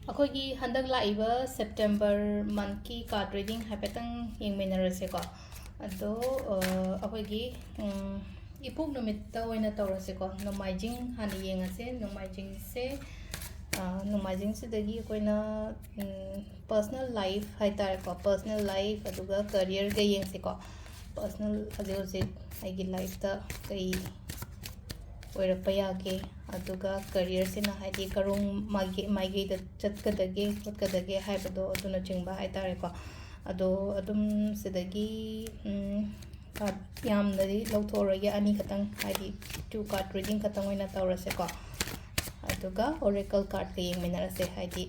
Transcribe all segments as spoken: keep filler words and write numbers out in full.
ꯑꯩꯈꯣꯏꯒꯤ ꯍꯟꯗꯛ ꯂꯥꯛꯏꯕ September monthꯀꯤ card reading ꯍꯥꯏꯐꯦꯠꯇꯪ ꯌꯦꯡꯃꯤꯟꯅꯔꯁꯦꯀꯣ꯫ ꯑꯗꯣ ꯑ, ꯑꯩꯈꯣꯏꯒꯤ ꯎꯝ, ꯏꯄꯣꯛ ꯅꯨꯃꯤꯠꯇ ꯑꯣꯏꯅ ꯇꯧꯔꯁꯦꯀꯣ꯫ ꯅꯣꯡꯃꯥꯏꯖꯤꯡ ꯍꯥꯟꯅ ꯌꯦꯡꯉꯁꯦ꯫ ꯅꯣꯡꯃꯥꯏꯖꯤꯡꯁꯦ ꯑ, ꯅꯣꯡꯃꯥꯏꯖꯤꯡꯁꯤꯗꯒꯤ ꯑꯩꯈꯣꯏꯅ personal life ꯍꯥꯏ ꯇꯥꯔꯦꯀꯣ, personal life ꯑꯗꯨꯒ careerꯒ ꯌꯦꯡꯁꯦꯀꯣ꯫ Personal ꯍꯧꯖꯤꯛ ꯍꯧꯖꯤꯛ ꯑꯩꯒꯤ lifeꯇ ꯀꯩ ꯑꯣꯏꯔꯛꯄ ꯌꯥꯒꯦ, ꯑꯗꯨꯒ careerꯁꯤꯅ ꯍꯥꯏꯗꯤ ꯀꯔꯣꯝ ꯃꯥꯏꯀꯩ ꯃꯥꯏꯀꯩꯗ ꯆꯠꯀꯗꯒꯦ ꯈꯣꯠꯀꯗꯒꯦ ꯍꯥꯏꯕꯗꯣ ꯑꯗꯨꯅꯆꯤꯡꯕ ꯍꯥꯏ ꯇꯥꯔꯦꯀꯣ꯫ ꯑꯗꯣ ꯑꯗꯨꯝ ꯁꯤꯗꯒꯤ ꯎꯝ, card ꯌꯥꯝꯅꯗꯤ ꯂꯧꯊꯣꯛꯑꯔꯣꯏꯒꯦ, ꯑꯅꯤ ꯈꯛꯇꯪ, ꯍꯥꯏꯗꯤ two card reading ꯈꯛꯇꯪ ꯑꯣꯏꯅ ꯇꯧꯔꯁꯦꯀꯣ꯫ ꯑꯗꯨꯒ oracle cardꯀ ꯌꯦꯡꯃꯤꯟꯅꯔꯁꯦ, ꯍꯥꯏꯗꯤ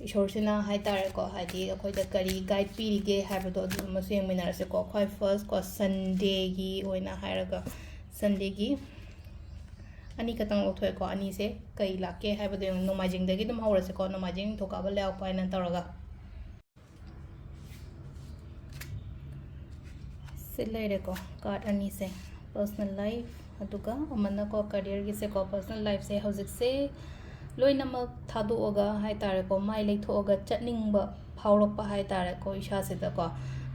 ꯏꯁꯣꯔꯁꯤꯅ ꯍꯥꯏ ꯇꯥꯔꯦꯀꯣ, ꯍꯥꯏꯗꯤ ꯑꯩꯈꯣꯏꯗ ꯀꯔꯤ guide ꯄꯤꯔꯤꯒꯦ ꯍꯥꯏꯕꯗꯣ ꯑꯗꯨꯃꯁꯨ ꯌꯦꯡꯃꯤꯟꯅꯔꯁꯦꯀꯣ꯫ ꯈ꯭ꯋꯥꯏ first ꯀꯣ, Sundayꯒꯤ ꯑꯣꯏꯅ ꯍꯥꯏꯔꯒ, Sundayꯒꯤ ꯑꯅꯤ ꯈꯛꯇꯪ ꯂꯧꯊꯣꯛꯑꯦꯀꯣ꯫ ꯑꯅꯤꯁꯦ ꯀꯩ ꯂꯥꯛꯀꯦ ꯍꯥꯏꯕꯗꯣ ꯌꯦꯡꯉꯣ꯫ ꯅꯣꯡꯃꯥꯏꯖꯤꯡꯗꯒꯤ ꯑꯗꯨꯝ ꯍꯧꯔꯁꯦꯀꯣ, ꯅꯣꯡꯃꯥꯏꯖꯤꯡ, ꯅꯤꯡꯊꯧꯀꯥꯕ, ꯂꯩꯕꯥꯛꯄꯣꯛꯄ ꯍꯥꯏꯅ ꯇꯧꯔꯒ꯫ ꯁꯤ ꯂꯩꯔꯦꯀꯣ, card ꯑꯅꯤꯁꯦ, personal life ꯑꯗꯨꯒ ꯑꯃꯅꯀꯣ careerꯒꯤꯁꯦꯀꯣ꯫ Personal lifeꯁꯦ ꯍꯧꯖꯤꯛꯁꯦ ꯂꯣꯏꯅꯃꯛ ꯊꯥꯗꯣꯛꯑꯒ ꯍꯥꯏ ꯇꯥꯔꯦꯀꯣ, ꯃꯥꯏ ꯂꯩꯊꯣꯛꯑꯒ ꯆꯠꯅꯤꯡꯕ ꯐꯥꯎꯔꯛꯄ ꯍꯥꯏ ꯇꯥꯔꯦꯀꯣ ꯏꯁꯥꯁꯤꯗꯀꯣ꯫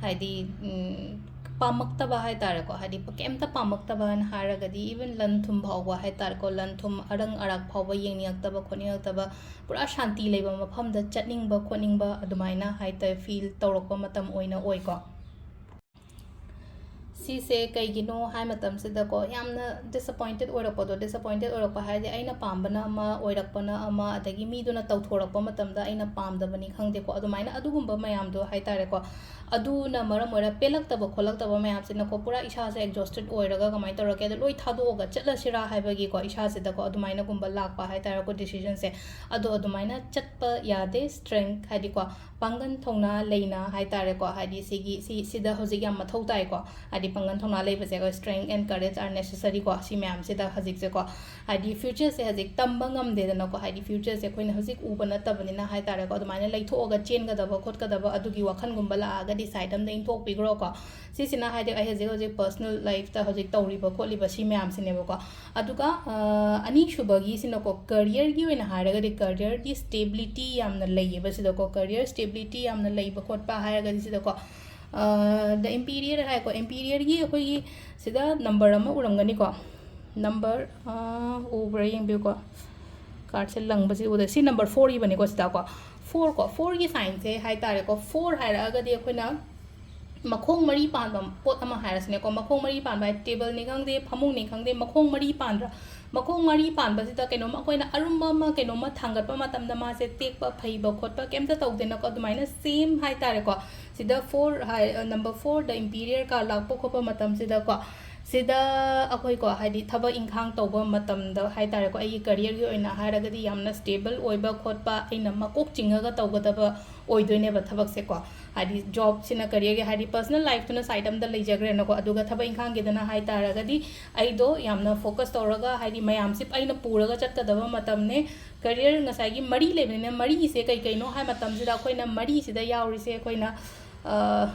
ꯍꯥꯏꯗꯤ ꯎꯝ, ꯄꯥꯝꯃꯛꯇꯕ ꯍꯥꯏ ꯇꯥꯔꯦꯀꯣ, ꯍꯥꯏꯗꯤ ꯀꯩꯝꯇ ꯄꯥꯝꯃꯛꯇꯕꯅ ꯍꯥꯏꯔꯒꯗꯤ even ꯂꯟ ꯊꯨꯝ ꯐꯥꯎꯕ ꯍꯥꯏ ꯇꯥꯔꯦꯀꯣ, ꯂꯟ ꯊꯨꯝ ꯑꯔꯪ ꯑꯔꯥꯛ ꯐꯥꯎꯕ ꯌꯦꯡꯅꯤꯡꯉꯛꯇꯕ ꯈꯣꯠꯅꯤꯡꯉꯛꯇꯕ, ꯄꯨꯔꯥ ꯁꯥꯟꯇꯤ ꯂꯩꯕ ꯃꯐꯝꯗ ꯆꯠꯅꯤꯡꯕ ꯈꯣꯠꯅꯤꯡꯕ ꯑꯗꯨꯃꯥꯏꯅ ꯍꯥꯏ ꯇꯥꯔꯦ, feel ꯇꯧꯔꯛꯄ ꯃꯇꯝ ꯑꯣꯏꯅ ꯑꯣꯏꯀꯣ꯫ ꯁꯤꯁꯦ ꯀꯩꯒꯤꯅꯣ ꯍꯥꯏ ꯃꯇꯝꯁꯤꯗꯀꯣ, ꯌꯥꯝꯅ disappointed ꯑꯣꯏꯔꯛꯄꯗꯣ, disappointed ꯑꯣꯏꯔꯛꯄ ꯍꯥꯏꯔꯗꯤ ꯑꯩꯅ ꯄꯥꯝꯕꯅ ꯑꯃ, ꯑꯣꯏꯔꯛꯄꯅ ꯑꯃ, ꯑꯗꯒꯤ ꯃꯤꯗꯨꯅ ꯇꯧꯊꯣꯔꯛꯄ ꯃꯇꯝꯗ ꯑꯩꯅ ꯄꯥꯝꯗꯕꯅꯤ ꯈꯪꯗꯦꯀꯣ, ꯑꯗꯨꯃꯥꯏꯅ ꯑꯗꯨꯒꯨꯝꯕ ꯃꯌꯥꯝꯗꯣ ꯍꯥꯏ ꯇꯥꯔꯦꯀꯣ, ꯑꯗꯨꯅ ꯃꯔꯝ ꯑꯣꯏꯔ ꯄꯦꯜꯂꯛꯇꯕ ꯈꯣꯠꯂꯛꯇꯕ ꯃꯌꯥꯝꯁꯤꯅꯀꯣ, ꯄꯨꯔꯥ ꯏꯁꯥꯁꯦ exhausted ꯑꯣꯏꯔꯒ ꯀꯃꯥꯏꯅ ꯇꯧꯔꯒꯦ, ꯑꯗꯣ ꯂꯣꯏ ꯊꯥꯗꯣꯛꯑꯒ ꯆꯠꯂꯁꯤꯔꯥ ꯍꯥꯏꯕꯒꯤꯀꯣ, ꯏꯁꯥꯁꯤꯗꯀꯣ ꯑꯗꯨꯃꯥꯏꯅꯒꯨꯝꯕ ꯂꯥꯛꯄ ꯍꯥꯏ ꯇꯥꯔꯦꯀꯣ, decisionꯁꯦ꯫ ꯑꯗꯣ ꯑꯗꯨꯃꯥꯏꯅ ꯆꯠꯄ ꯌꯥꯗꯦ꯫ Strength ꯍꯥꯏꯗꯤꯀꯣ, ꯄꯥꯡꯒꯜ ꯊꯧꯅꯥ ꯂꯩꯅ ꯍꯥꯏ ꯇꯥꯔꯦꯀꯣ, ꯍꯥꯏꯗꯤ ꯁꯤꯒꯤ, ꯁꯤ, ꯁꯤꯗ ꯍꯧꯖꯤꯛ ꯌꯥꯝ ꯃꯊꯧ ꯇꯥꯏꯀꯣ, ꯍꯥꯏꯗꯤ ꯄꯥꯡꯒꯜ ꯊꯧꯅꯥ ꯂꯩꯕꯁꯦ ꯑꯩꯈꯣꯏ strength and courage are necessary ꯀꯣ꯫ ꯁꯤ ꯃꯌꯥꯝꯁꯤꯗ ꯍꯧꯖꯤꯛꯁꯦꯀꯣ, ꯍꯥꯏꯗꯤ future ꯁꯦ ꯍꯧꯖꯤꯛ ꯇꯝꯕ ꯉꯝꯗꯦꯗꯅꯀꯣ, ꯍꯥꯏꯗꯤ future ꯁꯦ ꯑꯩꯈꯣꯏꯅ ꯍꯧꯖꯤꯛ ꯎꯕ ꯅꯠꯇꯕꯅꯤꯅ ꯍꯥꯏ ꯇꯥꯔꯦꯀꯣ, ꯑꯗꯨꯃꯥꯏꯅ ꯂꯩꯊꯣꯛꯑꯒ ꯆꯦꯟꯒꯗꯕ ꯈꯣꯠꯀꯗꯕ ꯑꯗꯨꯒꯤ ꯋꯥꯈꯜꯒꯨꯝꯕ ꯂꯥꯛꯑꯒꯗꯤ side ꯑꯝꯗ ꯏꯟꯊꯣꯛꯄꯤꯈ꯭ꯔꯣꯀꯣ꯫ ꯁꯤꯁꯤꯅ ꯍꯥꯏꯗꯤ ꯑꯩ ꯍꯧꯖꯤꯛ ꯍꯧꯖꯤꯛ personal life ꯇ ꯍꯧꯖꯤꯛ ꯇꯧꯔꯤꯕ ꯈꯣꯠꯂꯤꯕ ꯁꯤ ꯃꯌꯥꯝꯁꯤꯅꯦꯕꯀꯣ꯫ ꯑꯗꯨꯒ, ꯑ, ꯑꯅꯤꯁꯨꯕꯒꯤꯁꯤꯅꯀꯣ, career ꯒꯤ ꯑꯣꯏꯅ ꯍꯥꯏꯔꯒꯗꯤ career ꯒꯤ stability ꯌꯥꯝꯅ ꯂꯩꯌꯦꯕ ꯁꯤꯗꯀꯣ, career stability ꯌꯥꯝꯅ ꯂꯩꯕ ꯈꯣꯠꯄ ꯍꯥꯏꯔꯒꯗꯤ ꯁꯤꯗꯀꯣ, ꯑ, The Emperor ꯍꯥꯏꯀꯣ, Emperor ꯒꯤ ꯑꯩꯈꯣꯏꯒꯤ ꯁꯤꯗ number ꯑꯃ ꯎꯔꯝꯒꯅꯤꯀꯣ, number, ꯑ, ꯎꯕ꯭ꯔꯥ ꯌꯦꯡꯕꯤꯌꯨꯀꯣ, card ꯁꯦ ꯂꯪꯕꯁꯤ ꯎꯗ, ꯁꯤ number four ꯏꯕꯅꯤꯀꯣ ꯁꯤꯗꯀꯣ, four ꯀꯣ, four ꯒꯤ sign ꯁꯦ ꯍꯥꯏ ꯇꯥꯔꯦꯀꯣ, four ꯍꯥꯏꯔꯛꯑꯒꯗꯤ ꯑꯩꯈꯣꯏꯅ ꯃꯈꯣꯡ ꯃꯔꯤ ꯄꯥꯟꯕ ꯄꯣꯠ ꯑꯃ ꯍꯥꯏꯔꯁꯤꯅꯦꯀꯣ, ꯃꯈꯣꯡ ꯃꯔꯤ ꯄꯥꯟꯕ ꯍꯥꯏ, table ꯅꯤ ꯈꯪꯗꯦ, ꯐꯃꯨꯡꯅꯤ ꯈꯪꯗꯦ, ꯃꯈꯣꯡ ꯃꯔꯤ ꯄꯥꯟꯗ꯭ꯔꯥ? ꯃꯈꯣꯡ ꯃꯔꯤ ꯄꯥꯟꯕꯁꯤꯗ ꯀꯩꯅꯣꯝꯃ ꯑꯩꯈꯣꯏꯅ ꯑꯔꯨꯝꯕ ꯑꯃ ꯀꯩꯅꯣꯝꯃ ꯊꯥꯡꯒꯠꯄ ꯃꯇꯝꯗ ꯃꯥꯁꯦ ꯇꯦꯛꯄ ꯐꯩꯕ ꯈꯣꯠꯄ ꯀꯩꯝꯇ ꯇꯧꯗꯦꯅꯀꯣ, ꯑꯗꯨꯃꯥꯏꯅ same ꯍꯥꯏ ꯇꯥꯔꯦꯀꯣ꯫ ꯁꯤꯗ four ꯍꯥꯏ, number four The Emperor card ꯂꯥꯛꯄ ꯈꯣꯠꯄ ꯃꯇꯝꯁꯤꯗꯀꯣ, ꯁꯤꯗ ꯑꯩꯈꯣꯏꯀꯣ, ꯍꯥꯏꯗꯤ ꯊꯕꯛ ꯏꯪꯈꯥꯡ ꯇꯧꯕ ꯃꯇꯝꯗ ꯍꯥꯏ ꯇꯥꯔꯦꯀꯣ, ꯑꯩꯒꯤ career ꯒꯤ ꯑꯣꯏꯅ ꯍꯥꯏꯔꯒꯗꯤ ꯌꯥꯝꯅ stable ꯑꯣꯏꯕ ꯈꯣꯠꯄ, ꯑꯩꯅ ꯃꯀꯣꯛ ꯆꯤꯡꯉꯒ ꯇꯧꯒꯗꯕ ꯑꯣꯏꯗꯣꯏꯅꯦꯕ ꯊꯕꯛꯁꯦꯀꯣ꯫ ꯍꯥꯏꯗꯤ job ꯁꯤꯅ career ꯒꯤ, ꯍꯥꯏꯗꯤ personal life ꯇꯨꯅ side ꯑꯝꯗ ꯂꯩꯖꯈ꯭ꯔꯦꯅꯀꯣ, ꯑꯗꯨꯒ ꯊꯕꯛ ꯏꯪꯈꯥꯡꯒꯤꯗꯅ ꯍꯥꯏ ꯇꯥꯔꯒꯗꯤ ꯑꯩꯗꯣ ꯌꯥꯝꯅ focus ꯇꯧꯔꯒ, ꯍꯥꯏꯗꯤ ꯃꯌꯥꯝꯁꯤ ꯑꯩꯅ ꯄꯨꯔꯒ ꯆꯠꯀꯗꯕ ꯃꯇꯝꯅꯦ꯫ Career ꯉꯁꯥꯏꯒꯤ ꯃꯔꯤ ꯂꯩꯕꯅꯤꯅ, ꯃꯔꯤꯁꯦ ꯀꯩ ꯀꯩꯅꯣ ꯍꯥꯏ ꯃꯇꯝꯁꯤꯗ ꯑꯩꯈꯣꯏꯅ ꯃꯔꯤꯁꯤꯗ ꯌꯥꯎꯔꯤꯁꯦ ꯑꯩꯈꯣꯏꯅ, ꯑ,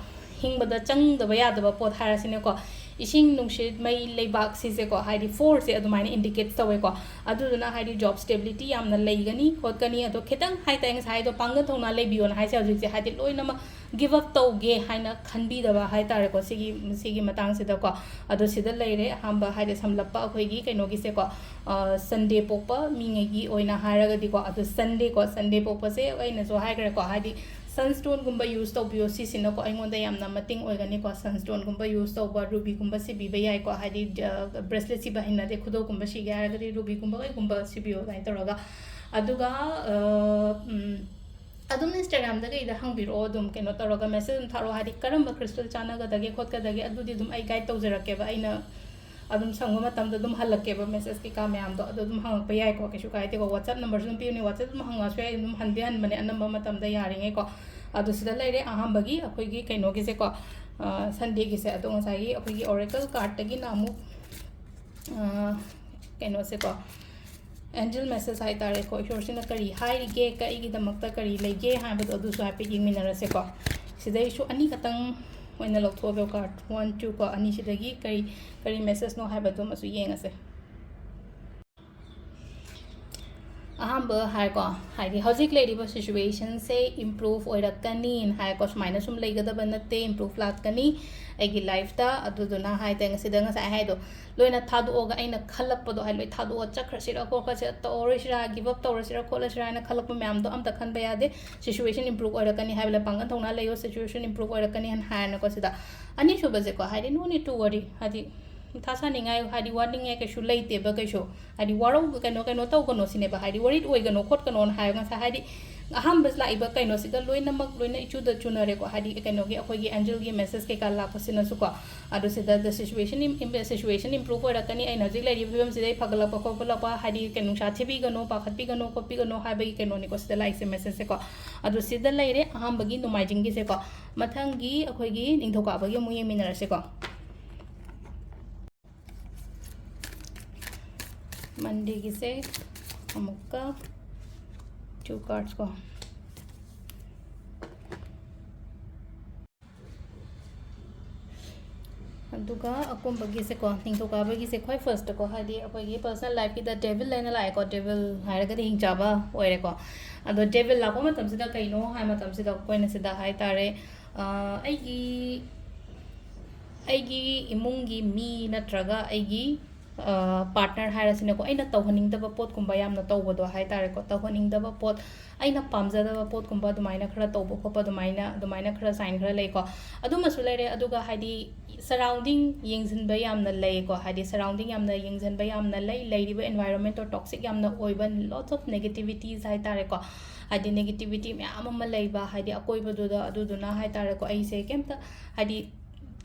ꯍꯤꯡꯕꯗ ꯆꯪꯗꯕ ꯌꯥꯗꯕ ꯄꯣꯠ ꯍꯥꯏꯔꯁꯤꯅꯦꯀꯣ, ꯏꯁꯤꯡ, ꯅꯨꯡꯁꯤꯠ, ꯃꯩ, ꯂꯩꯕꯥꯛ ꯁꯤꯁꯦꯀꯣ, ꯍꯥꯏꯗꯤ four ꯁꯦ ꯑꯗꯨꯃꯥꯏꯅ indicate ꯇꯧꯋꯦꯀꯣ꯫ ꯑꯗꯨꯗꯨꯅ ꯍꯥꯏꯗꯤ job stability ꯌꯥꯝꯅ ꯂꯩꯒꯅꯤ ꯈꯣꯠꯀꯅꯤ, ꯑꯗꯣ ꯈꯤꯇꯪ ꯍꯥꯏ ꯇꯥꯔꯦ, ꯉꯁꯥꯏꯗꯣ ꯄꯥꯡꯒꯜ ꯊꯧꯅꯥ ꯂꯩꯕꯤꯌꯣꯅ ꯍꯥꯏꯁꯦ ꯍꯧꯖꯤꯛꯁꯦ, ꯍꯥꯏꯗꯤ ꯂꯣꯏꯅꯃꯛ give up ꯇꯧꯒꯦ ꯍꯥꯏꯅ ꯈꯟꯕꯤꯗꯕ ꯍꯥꯏ ꯇꯥꯔꯦꯀꯣ, ꯁꯤꯒꯤ, ꯁꯤꯒꯤ ꯃꯇꯥꯡꯁꯤꯗꯀꯣ꯫ ꯑꯗꯣ ꯁꯤꯗ ꯂꯩꯔꯦ ꯑꯍꯥꯟꯕ ꯍꯥꯏꯗꯤ ꯁꯝꯂꯞꯄ ꯑꯩꯈꯣꯏꯒꯤ ꯀꯩꯅꯣꯒꯤꯁꯦꯀꯣ, ꯑ, Sunday ꯄꯣꯛꯄ ꯃꯤꯉꯩꯒꯤ ꯑꯣꯏꯅ ꯍꯥꯏꯔꯒꯗꯤꯀꯣ, ꯑꯗꯣ Sunday ꯀꯣ, Sunday ꯄꯣꯛꯄꯁꯦ ꯑꯩꯅꯁꯨ ꯍꯥꯏꯈ꯭ꯔꯦꯀꯣ, ꯍꯥꯏꯗꯤ sunstone ꯒꯨꯝꯕ use ꯇꯧꯕꯤꯌꯣ, ꯁꯤꯁꯤꯅꯀꯣ ꯑꯩꯉꯣꯟꯗ ꯌꯥꯝꯅ ꯃꯇꯦꯡ ꯑꯣꯏꯒꯅꯤꯀꯣ꯫ Sunstone ꯒꯨꯝꯕ use ꯇꯧꯕ, ruby ꯒꯨꯝꯕ ꯁꯤꯕꯤꯕ ꯌꯥꯏꯀꯣ, ꯍꯥꯏꯗꯤ, ꯑ, bracelet ꯁꯤꯕ ꯍꯩꯅꯗꯦ, ꯈꯨꯗꯣꯞꯀꯨꯝꯕ ꯁꯤꯒꯦ ꯍꯥꯏꯔꯒꯗꯤ ruby ꯒꯨꯝꯕ ꯀꯩꯒꯨꯝꯕ ꯁꯤꯕꯤꯌꯣ ꯑꯗꯨꯃꯥꯏꯅ ꯇꯧꯔꯒ꯫ ꯑꯗꯨꯒ, ꯑ, ꯎꯝ, ꯑꯗꯨꯝ Instagram ꯗ ꯀꯩꯗ ꯍꯪꯕꯤꯔꯛꯑꯣ, ꯑꯗꯨꯝ ꯀꯩꯅꯣ ꯇꯧꯔꯒ message ꯑꯗꯨꯝ ꯊꯥꯔꯛꯑꯣ, ꯍꯥꯏꯗꯤ ꯀꯔꯝꯕ crystal ꯆꯥꯟꯅꯒꯗꯒꯦ ꯈꯣꯠꯀꯗꯒꯦ ꯑꯗꯨꯗꯤ ꯑꯗꯨꯝ ꯑꯩ guide ꯇꯧꯖꯔꯛꯀꯦꯕ꯫ ꯑꯩꯅ ꯑꯗꯨꯝ ꯁꯪꯕ ꯃꯇꯝꯗ ꯑꯗꯨꯝ ꯍꯜꯂꯛꯀꯦꯕ message ꯀꯩꯀꯥ ꯃꯌꯥꯝꯗꯣ, ꯑꯗꯣ ꯑꯗꯨꯝ ꯍꯪꯉꯛꯄ ꯌꯥꯏꯀꯣ, ꯀꯩꯁꯨ ꯀꯥꯏꯗꯦꯀꯣ꯫ WhatsApp number ꯁꯨ ꯑꯗꯨꯝ ꯄꯤꯕꯅꯦ, WhatsApp ꯑꯗꯨꯝ ꯍꯪꯉꯛꯑꯁꯨ ꯌꯥꯏ, ꯑꯗꯨꯝ ꯍꯟꯗꯤ ꯍꯟꯕꯅꯦ ꯑꯅꯝꯕ ꯃꯇꯝꯗ ꯌꯥꯔꯤꯉꯩꯀꯣ꯫ ꯑꯗꯣ ꯁꯤꯗ ꯂꯩꯔꯦ ꯑꯍꯥꯟꯕꯒꯤ ꯑꯩꯈꯣꯏꯒꯤ ꯀꯩꯅꯣꯒꯤꯁꯦꯀꯣ, ꯁꯟꯗꯦꯒꯤꯁꯦ ꯑꯗꯣ ꯉꯁꯥꯏꯒꯤ ꯑꯩꯈꯣꯏꯒꯤ oracle cardꯇꯒꯤꯅ ꯑꯃꯨꯛ ꯀꯩꯅꯣꯁꯦꯀꯣ, angel message ꯍꯥꯏ ꯇꯥꯔꯦꯀꯣ, ꯏꯁꯣꯔꯁꯤꯅ ꯀꯔꯤ ꯍꯥꯏꯔꯤꯒꯦ, ꯀꯩꯒꯤꯗꯃꯛꯇ ꯀꯔꯤ ꯂꯩꯒꯦ ꯍꯥꯏꯕꯗꯣ ꯑꯗꯨꯁꯨ ꯍꯥꯏꯐꯦꯠ ꯌꯦꯡꯃꯤꯟꯅꯔꯁꯦꯀꯣ꯫ ꯁꯤꯗꯩꯁꯨ ꯑꯅꯤꯈꯛꯇꯪ ꯑꯣꯏꯅ ꯂꯧꯊꯣꯛꯑꯒ card one two ꯀꯣ, ꯑꯅꯤꯁꯤꯗꯒꯤ ꯀꯔꯤ ꯀꯔꯤ messageꯅꯣ ꯍꯥꯏꯕꯗꯨꯃꯁꯨ ꯌꯦꯡꯉꯁꯦ꯫ ꯑꯍꯥꯟꯕ ꯍꯥꯏꯀꯣ, ꯍꯥꯏꯗꯤ ꯍꯧꯖꯤꯛ ꯂꯩꯔꯤꯕ situationꯁꯦ improve ꯑꯣꯏꯔꯛꯀꯅꯤꯅ ꯍꯥꯏꯀꯣ, ꯁꯨꯃꯥꯏꯅ ꯁꯨꯝ ꯂꯩꯒꯗꯕ ꯅꯠꯇꯦ, improve ꯂꯥꯛꯀꯅꯤ ꯑꯩꯒꯤ lifeꯇ꯫ ꯑꯗꯨꯗꯨꯅ ꯍꯥꯏꯗꯤ ꯉꯁꯤꯗ ꯉꯁꯥꯏ ꯍꯥꯏꯗꯣ ꯂꯣꯏꯅ ꯊꯥꯗꯣꯛꯑꯒ ꯑꯩꯅ ꯈꯜꯂꯛꯄꯗꯣ ꯍꯥꯏꯗꯤ ꯂꯣꯏ ꯊꯥꯗꯣꯛꯑ ꯆꯠꯈ꯭ꯔꯁꯤꯔ ꯈꯣꯠꯈ꯭ꯔꯁꯤꯔ ꯇꯧꯔꯔꯣꯏꯁꯤꯔ give up ꯇꯧꯔꯁꯤꯔ ꯈꯣꯠꯂꯁꯤꯔ ꯍꯥꯏꯅ ꯈꯜꯂꯛꯄ ꯃꯌꯥꯝꯗꯣ ꯑꯝꯇ ꯈꯟꯕ ꯌꯥꯗꯦ꯫ Situation improve ꯑꯣꯏꯔꯛꯀꯅꯤ ꯍꯥꯏꯕ ꯂꯩ, ꯄꯥꯡꯒꯜ ꯊꯧꯅꯥ ꯂꯩꯌꯣ, situation improve ꯑꯣꯏꯔꯛꯀꯅꯤ ꯍꯥꯏꯅ ꯍꯥꯏꯔꯅꯀꯣ ꯁꯤꯗ꯫ ꯑꯅꯤꯁꯨꯕꯁꯦꯀꯣ, ꯍꯥꯏꯗꯤ no need to worry, ꯍꯥꯏꯗꯤ ꯃꯊꯥ ꯁꯥꯅꯤꯡꯉꯥꯏ ꯍꯥꯏꯗꯤ ꯋꯥꯅꯤꯡꯉꯥꯏ ꯀꯩꯁꯨ ꯂꯩꯇꯦꯕ ꯀꯩꯁꯨ꯫ ꯍꯥꯏꯗꯤ ꯋꯥꯔꯧ ꯀꯩꯅꯣ ꯀꯩꯅꯣ ꯇꯧꯒꯅꯣ ꯁꯤꯅꯦꯕ, ꯍꯥꯏꯗꯤ worried ꯑꯣꯏꯒꯅꯣ ꯈꯣꯠꯀꯅꯣꯅ ꯍꯥꯏꯔꯒ ꯉꯁꯥꯏ ꯍꯥꯏꯗꯤ ꯑꯍꯥꯟꯕ ꯂꯥꯛꯏꯕ ꯀꯩꯅꯣꯁꯤꯒ ꯂꯣꯏꯅꯃꯛ ꯂꯣꯏꯅ ꯏꯆꯨꯗ ꯆꯨꯅꯔꯦꯀꯣ꯫ ꯍꯥꯏꯗꯤ ꯀꯩꯅꯣꯒꯤ ꯑꯩꯈꯣꯏꯒꯤ angelꯒꯤ message ꯀꯩꯀꯥ ꯂꯥꯛꯄꯁꯤꯅꯁꯨꯀꯣ꯫ ꯑꯗꯨ ꯁꯤꯗ the situation im- situation improve ꯑꯣꯏꯔꯛꯀꯅꯤ, ꯑꯩꯅ ꯍꯧꯖꯤꯛ ꯂꯩꯔꯤꯕ ꯐꯤꯕꯝꯁꯤꯗꯩ ꯐꯒꯠꯂꯛꯄ ꯈꯣꯠꯄꯂꯛꯄ ꯍꯥꯏꯗꯤ ꯀꯩꯅꯣ ꯅꯨꯡꯁꯥ ꯊꯤꯕꯤꯒꯅꯣ, ꯄꯥꯈꯠꯄꯤꯒꯅꯣ ꯈꯣꯠꯄꯤꯒꯅꯣ ꯍꯥꯏꯕꯒꯤ ꯀꯩꯅꯣꯅꯤꯀꯣ ꯁꯤꯗ ꯂꯥꯛꯏꯁꯦ messageꯁꯦꯀꯣ꯫ ꯑꯗꯨ ꯁꯤꯗ ꯂꯩꯔꯦ ꯑꯍꯥꯟꯕꯒꯤ ꯅꯣꯡꯃꯥꯏꯖꯤꯡꯒꯤꯁꯦꯀꯣ꯫ ꯃꯊꯪꯒꯤ ꯑꯩꯈꯣꯏꯒꯤ ꯅꯤꯡꯊꯧꯀꯥꯕꯒꯤ ꯑꯃꯨꯛ ꯌꯦꯡꯃꯤꯟꯅꯔꯁꯦꯀꯣ꯫ Mondayꯒꯤꯁꯦ ꯑꯃꯨꯛꯀ two cards ꯀꯣ꯫ ꯑꯗꯨꯒ ꯑꯀꯣꯝꯕꯒꯤꯁꯦꯀꯣ, ꯅꯤꯡꯊꯧꯀꯥꯕꯒꯤꯁꯦ ꯈ꯭ꯋꯥꯏ firstꯇꯀꯣ, ꯍꯥꯏꯗꯤ ꯑꯩꯈꯣꯏꯒꯤ personal lifeꯀꯤꯗ devil ꯍꯥꯏꯅ ꯂꯥꯛꯑꯦꯀꯣ, devil ꯍꯥꯏꯔꯒꯗꯤ ꯍꯤꯡꯆꯥꯕ ꯑꯣꯏꯔꯦꯀꯣ꯫ ꯑꯗꯣ devil ꯂꯥꯛꯄ ꯃꯇꯝꯁꯤꯗ ꯀꯩꯅꯣ ꯍꯥꯏ ꯃꯇꯝꯁꯤꯗ ꯑꯩꯈꯣꯏꯅ ꯁꯤꯗ ꯍꯥꯏ ꯇꯥꯔꯦ, ꯑꯩꯒꯤ ꯑꯩꯒꯤ ꯏꯃꯨꯡꯒꯤ ꯃꯤ ꯅꯠꯇ꯭ꯔꯒ ꯑꯩꯒꯤ partner ꯍꯥꯏꯔꯁꯤꯅꯦꯀꯣ, ꯑꯩꯅ ꯇꯧꯍꯟꯅꯤꯡꯗꯕ ꯄꯣꯠꯀꯨꯝꯕ ꯌꯥꯝꯅ ꯇꯧꯕꯗꯣ ꯍꯥꯏ ꯇꯥꯔꯦꯀꯣ, ꯇꯧꯍꯟꯅꯤꯡꯗꯕ ꯄꯣꯠ, ꯑꯩꯅ ꯄꯥꯝꯖꯗꯕ ꯄꯣꯠꯀꯨꯝꯕ ꯑꯗꯨꯃꯥꯏꯅ ꯈꯔ ꯇꯧꯕ ꯈꯣꯠꯄ ꯑꯗꯨꯃꯥꯏꯅ ꯑꯗꯨꯃꯥꯏꯅ ꯈꯔ sign ꯈꯔ ꯂꯩꯀꯣ꯫ ꯑꯗꯨꯃꯁꯨ ꯂꯩꯔꯦ꯫ ꯑꯗꯨꯒ ꯍꯥꯏꯗꯤ surrounding ꯌꯦꯡꯁꯤꯟꯕ ꯌꯥꯝꯅ ꯂꯩꯀꯣ, ꯍꯥꯏꯗꯤ surrounding ꯌꯥꯝꯅ ꯌꯦꯡꯁꯤꯟꯕ ꯌꯥꯝꯅ ꯂꯩ, ꯂꯩꯔꯤꯕ environmentꯇꯣ toxic ꯌꯥꯝꯅ ꯑꯣꯏꯕ, lots of negativities ꯍꯥꯏ ꯇꯥꯔꯦꯀꯣ꯫ ꯍꯥꯏꯗꯤ negativity ꯃꯌꯥꯝ ꯑꯃ ꯂꯩꯕ, ꯍꯥꯏꯗꯤ ꯑꯀꯣꯏꯕꯗꯨꯗ, ꯑꯗꯨꯗꯨꯅ ꯍꯥꯏ ꯇꯥꯔꯦꯀꯣ, ꯑꯩꯁꯦ ꯀꯩꯝꯇ ꯍꯥꯏꯗꯤ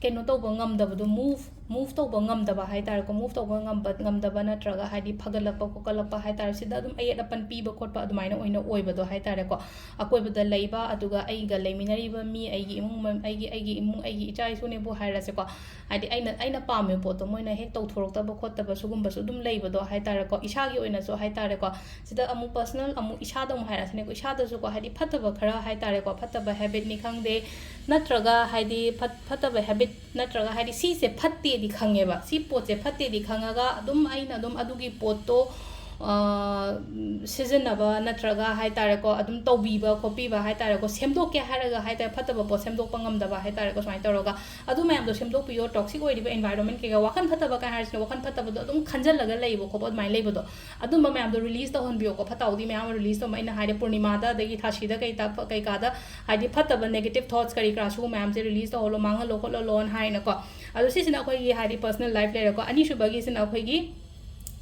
ꯀꯩꯅꯣ ꯇꯧꯕ ꯉꯝꯗꯕꯗꯣ, move ꯃꯨꯚ ꯇꯧꯕ ꯉꯝꯗꯕ ꯍꯥꯏ ꯇꯥꯔꯦꯀꯣ, ꯃꯨꯚ ꯇꯧꯕ ꯉꯝꯕ ꯉꯝꯗꯕ ꯅꯠꯇ꯭ꯔꯒ ꯍꯥꯏꯗꯤ ꯐꯒꯠꯂꯛꯄ ꯈꯣꯠꯀꯠꯂꯛꯄ ꯍꯥꯏ ꯇꯥꯔꯦ, ꯁꯤꯗ ꯑꯗꯨꯝ ꯑꯌꯦꯠ ꯑꯄꯟ ꯄꯤꯕ ꯈꯣꯠꯄ ꯑꯗꯨꯃꯥꯏꯅ ꯑꯣꯏꯅ ꯑꯣꯏꯕꯗꯣ ꯍꯥꯏ ꯇꯥꯔꯦꯀꯣ꯫ ꯑꯀꯣꯏꯕꯗ ꯂꯩꯕ, ꯑꯗꯨꯒ ꯑꯩꯒ ꯂꯩꯃꯤꯟꯅꯔꯤꯕ ꯃꯤ, ꯑꯩꯒꯤ ꯏꯃꯨꯡ ꯃ-, ꯑꯩꯒꯤ, ꯑꯩꯒꯤ ꯏꯃꯨꯡ, ꯑꯩꯒꯤ ꯏꯆꯥ ꯏꯁꯨꯅꯦꯕꯨ ꯍꯥꯏꯔꯁꯦꯀꯣ, ꯍꯥꯏꯗꯤ ꯑꯩꯅ, ꯑꯩꯅ ꯄꯥꯝꯃꯤꯕ ꯄꯣꯠꯇꯣ ꯃꯣꯏꯅ ꯍꯦꯛ ꯇꯧꯊꯣꯔꯛꯇꯕ ꯈꯣꯠꯇꯕ ꯁꯤꯒꯨꯝꯕꯁꯨ ꯑꯗꯨꯝ ꯂꯩꯕꯗꯣ ꯍꯥꯏ ꯇꯥꯔꯦꯀꯣ꯫ ꯏꯁꯥꯒꯤ ꯑꯣꯏꯅꯁꯨ ꯍꯥꯏ ꯇꯥꯔꯦꯀꯣ, ꯁꯤꯗ ꯑꯃꯨꯛ ꯄꯔꯁꯅꯦꯜ ꯑꯃꯨꯛ ꯏꯁꯥꯗ ꯑꯃꯨꯛ ꯍꯥꯏꯔꯛꯑꯁꯤꯅꯦꯀꯣ, ꯏꯁꯥꯗꯁꯨꯀꯣ ꯍꯥꯏꯗꯤ ꯐꯠꯇꯕ ꯈꯔ ꯍꯥꯏ ꯇꯥꯔꯦꯀꯣ, ꯐꯠꯇꯕ ꯍꯦꯕꯤꯠꯅꯤ ꯈꯪꯗꯦ, ꯅꯠꯇ꯭ꯔꯒ ꯍꯥꯏꯗꯤ ꯐꯠ-, ꯐꯠꯇꯕ ꯍꯦꯕꯤꯠ ꯅꯠꯇ꯭ꯔꯒ ꯍꯥꯏꯗꯤ ꯁꯤꯁꯦ ꯐꯠꯇꯦꯗꯤ ꯈꯪꯉꯦꯕ, ꯁꯤ ꯄꯣꯠꯁꯦ ꯐꯠꯇꯦꯗꯤ ꯈꯪꯉꯒ ꯑꯗꯨꯝ ꯑꯩꯅ ꯑꯗꯨꯝ ꯑꯗꯨꯒꯤ ꯄꯣꯠꯇꯣ, ꯑ, ꯁꯤꯖꯤꯟꯅꯕ ꯅꯠꯇ꯭ꯔꯒ ꯍꯥꯏ ꯇꯥꯔꯦꯀꯣ, ꯑꯗꯨꯝ ꯇꯧꯕꯤꯕ ꯈꯣꯠꯄꯤꯕ ꯍꯥꯏ ꯇꯥꯔꯦꯀꯣ, ꯁꯦꯝꯗꯣꯛꯀꯦ ꯍꯥꯏꯔꯒ ꯍꯥꯏ ꯇꯥꯔꯦ, ꯐꯠꯇꯕ ꯄꯣꯠ ꯁꯦꯝꯗꯣꯛꯄ ꯉꯝꯗꯕ ꯍꯥꯏ ꯇꯥꯔꯦꯀꯣ, ꯁꯨꯃꯥꯏꯅ ꯇꯧꯔꯒ ꯑꯗꯨ ꯃꯌꯥꯝꯗꯣ ꯁꯦꯝꯗꯣꯛꯄꯤꯌꯣ꯫ ꯇꯣꯛꯁꯤꯛ ꯑꯣꯏꯔꯤꯕ ꯑꯦꯟꯚꯥꯏꯔꯣꯟꯃꯦꯟ ꯀꯩꯀꯥ, ꯋꯥꯈꯜ ꯐꯠꯇꯕ ꯀꯥꯏ ꯍꯥꯏꯔꯤꯁꯤꯅ ꯋꯥꯈꯜ ꯐꯠꯇꯕꯗꯣ ꯑꯗꯨꯝ ꯈꯟꯖꯜꯂꯒ ꯂꯩꯕ ꯈꯣꯠꯄ ꯑꯗꯨꯃꯥꯏꯅ ꯂꯩꯕꯗꯣ, ꯑꯗꯨꯝꯕ ꯃꯌꯥꯝꯗꯣ ꯔꯤꯂꯤꯁ ꯇꯧꯍꯟꯕꯤꯌꯣꯀꯣ꯫ ꯐꯠꯇ ꯍꯥꯎꯗꯤ ꯃꯌꯥꯝ ꯑꯃ ꯔꯤꯂꯤꯁ ꯇꯧꯕ, ꯑꯩꯅ ꯍꯥꯏꯔꯦ, ꯄꯨꯔꯅꯤꯃꯥꯗ ꯑꯗꯒꯤ ꯊꯥꯁꯤꯗ ꯀꯩ ꯇ-, ꯀꯩꯀꯥꯗ ꯍꯥꯏꯗꯤ ꯐꯠꯇꯕ ꯅꯦꯒꯦꯇꯤꯚ ꯊꯣꯠꯁ ꯀꯔꯤ ꯀꯔꯥ ꯁꯤꯒꯨꯝꯕ ꯃꯌꯥꯝꯁꯦ ꯔꯤꯂꯤꯁ ꯇꯧꯍꯜꯂꯣ, ꯃꯥꯡꯍꯜꯂꯣ ꯈꯣꯠꯍꯜꯂꯣꯅ ꯍꯥꯏꯅꯀꯣ꯫ ꯑꯗꯣ ꯁꯤꯁꯤꯅ ꯑꯩꯈꯣꯏꯒꯤ ꯍꯥꯏꯗꯤ ꯄꯔꯁꯅꯦꯜ ꯂꯥꯏꯐ ꯂꯩꯔꯦꯀꯣ꯫ ꯑꯅꯤꯁꯨꯕꯒꯤꯁꯤꯅ ꯑꯩꯈꯣꯏꯒꯤ,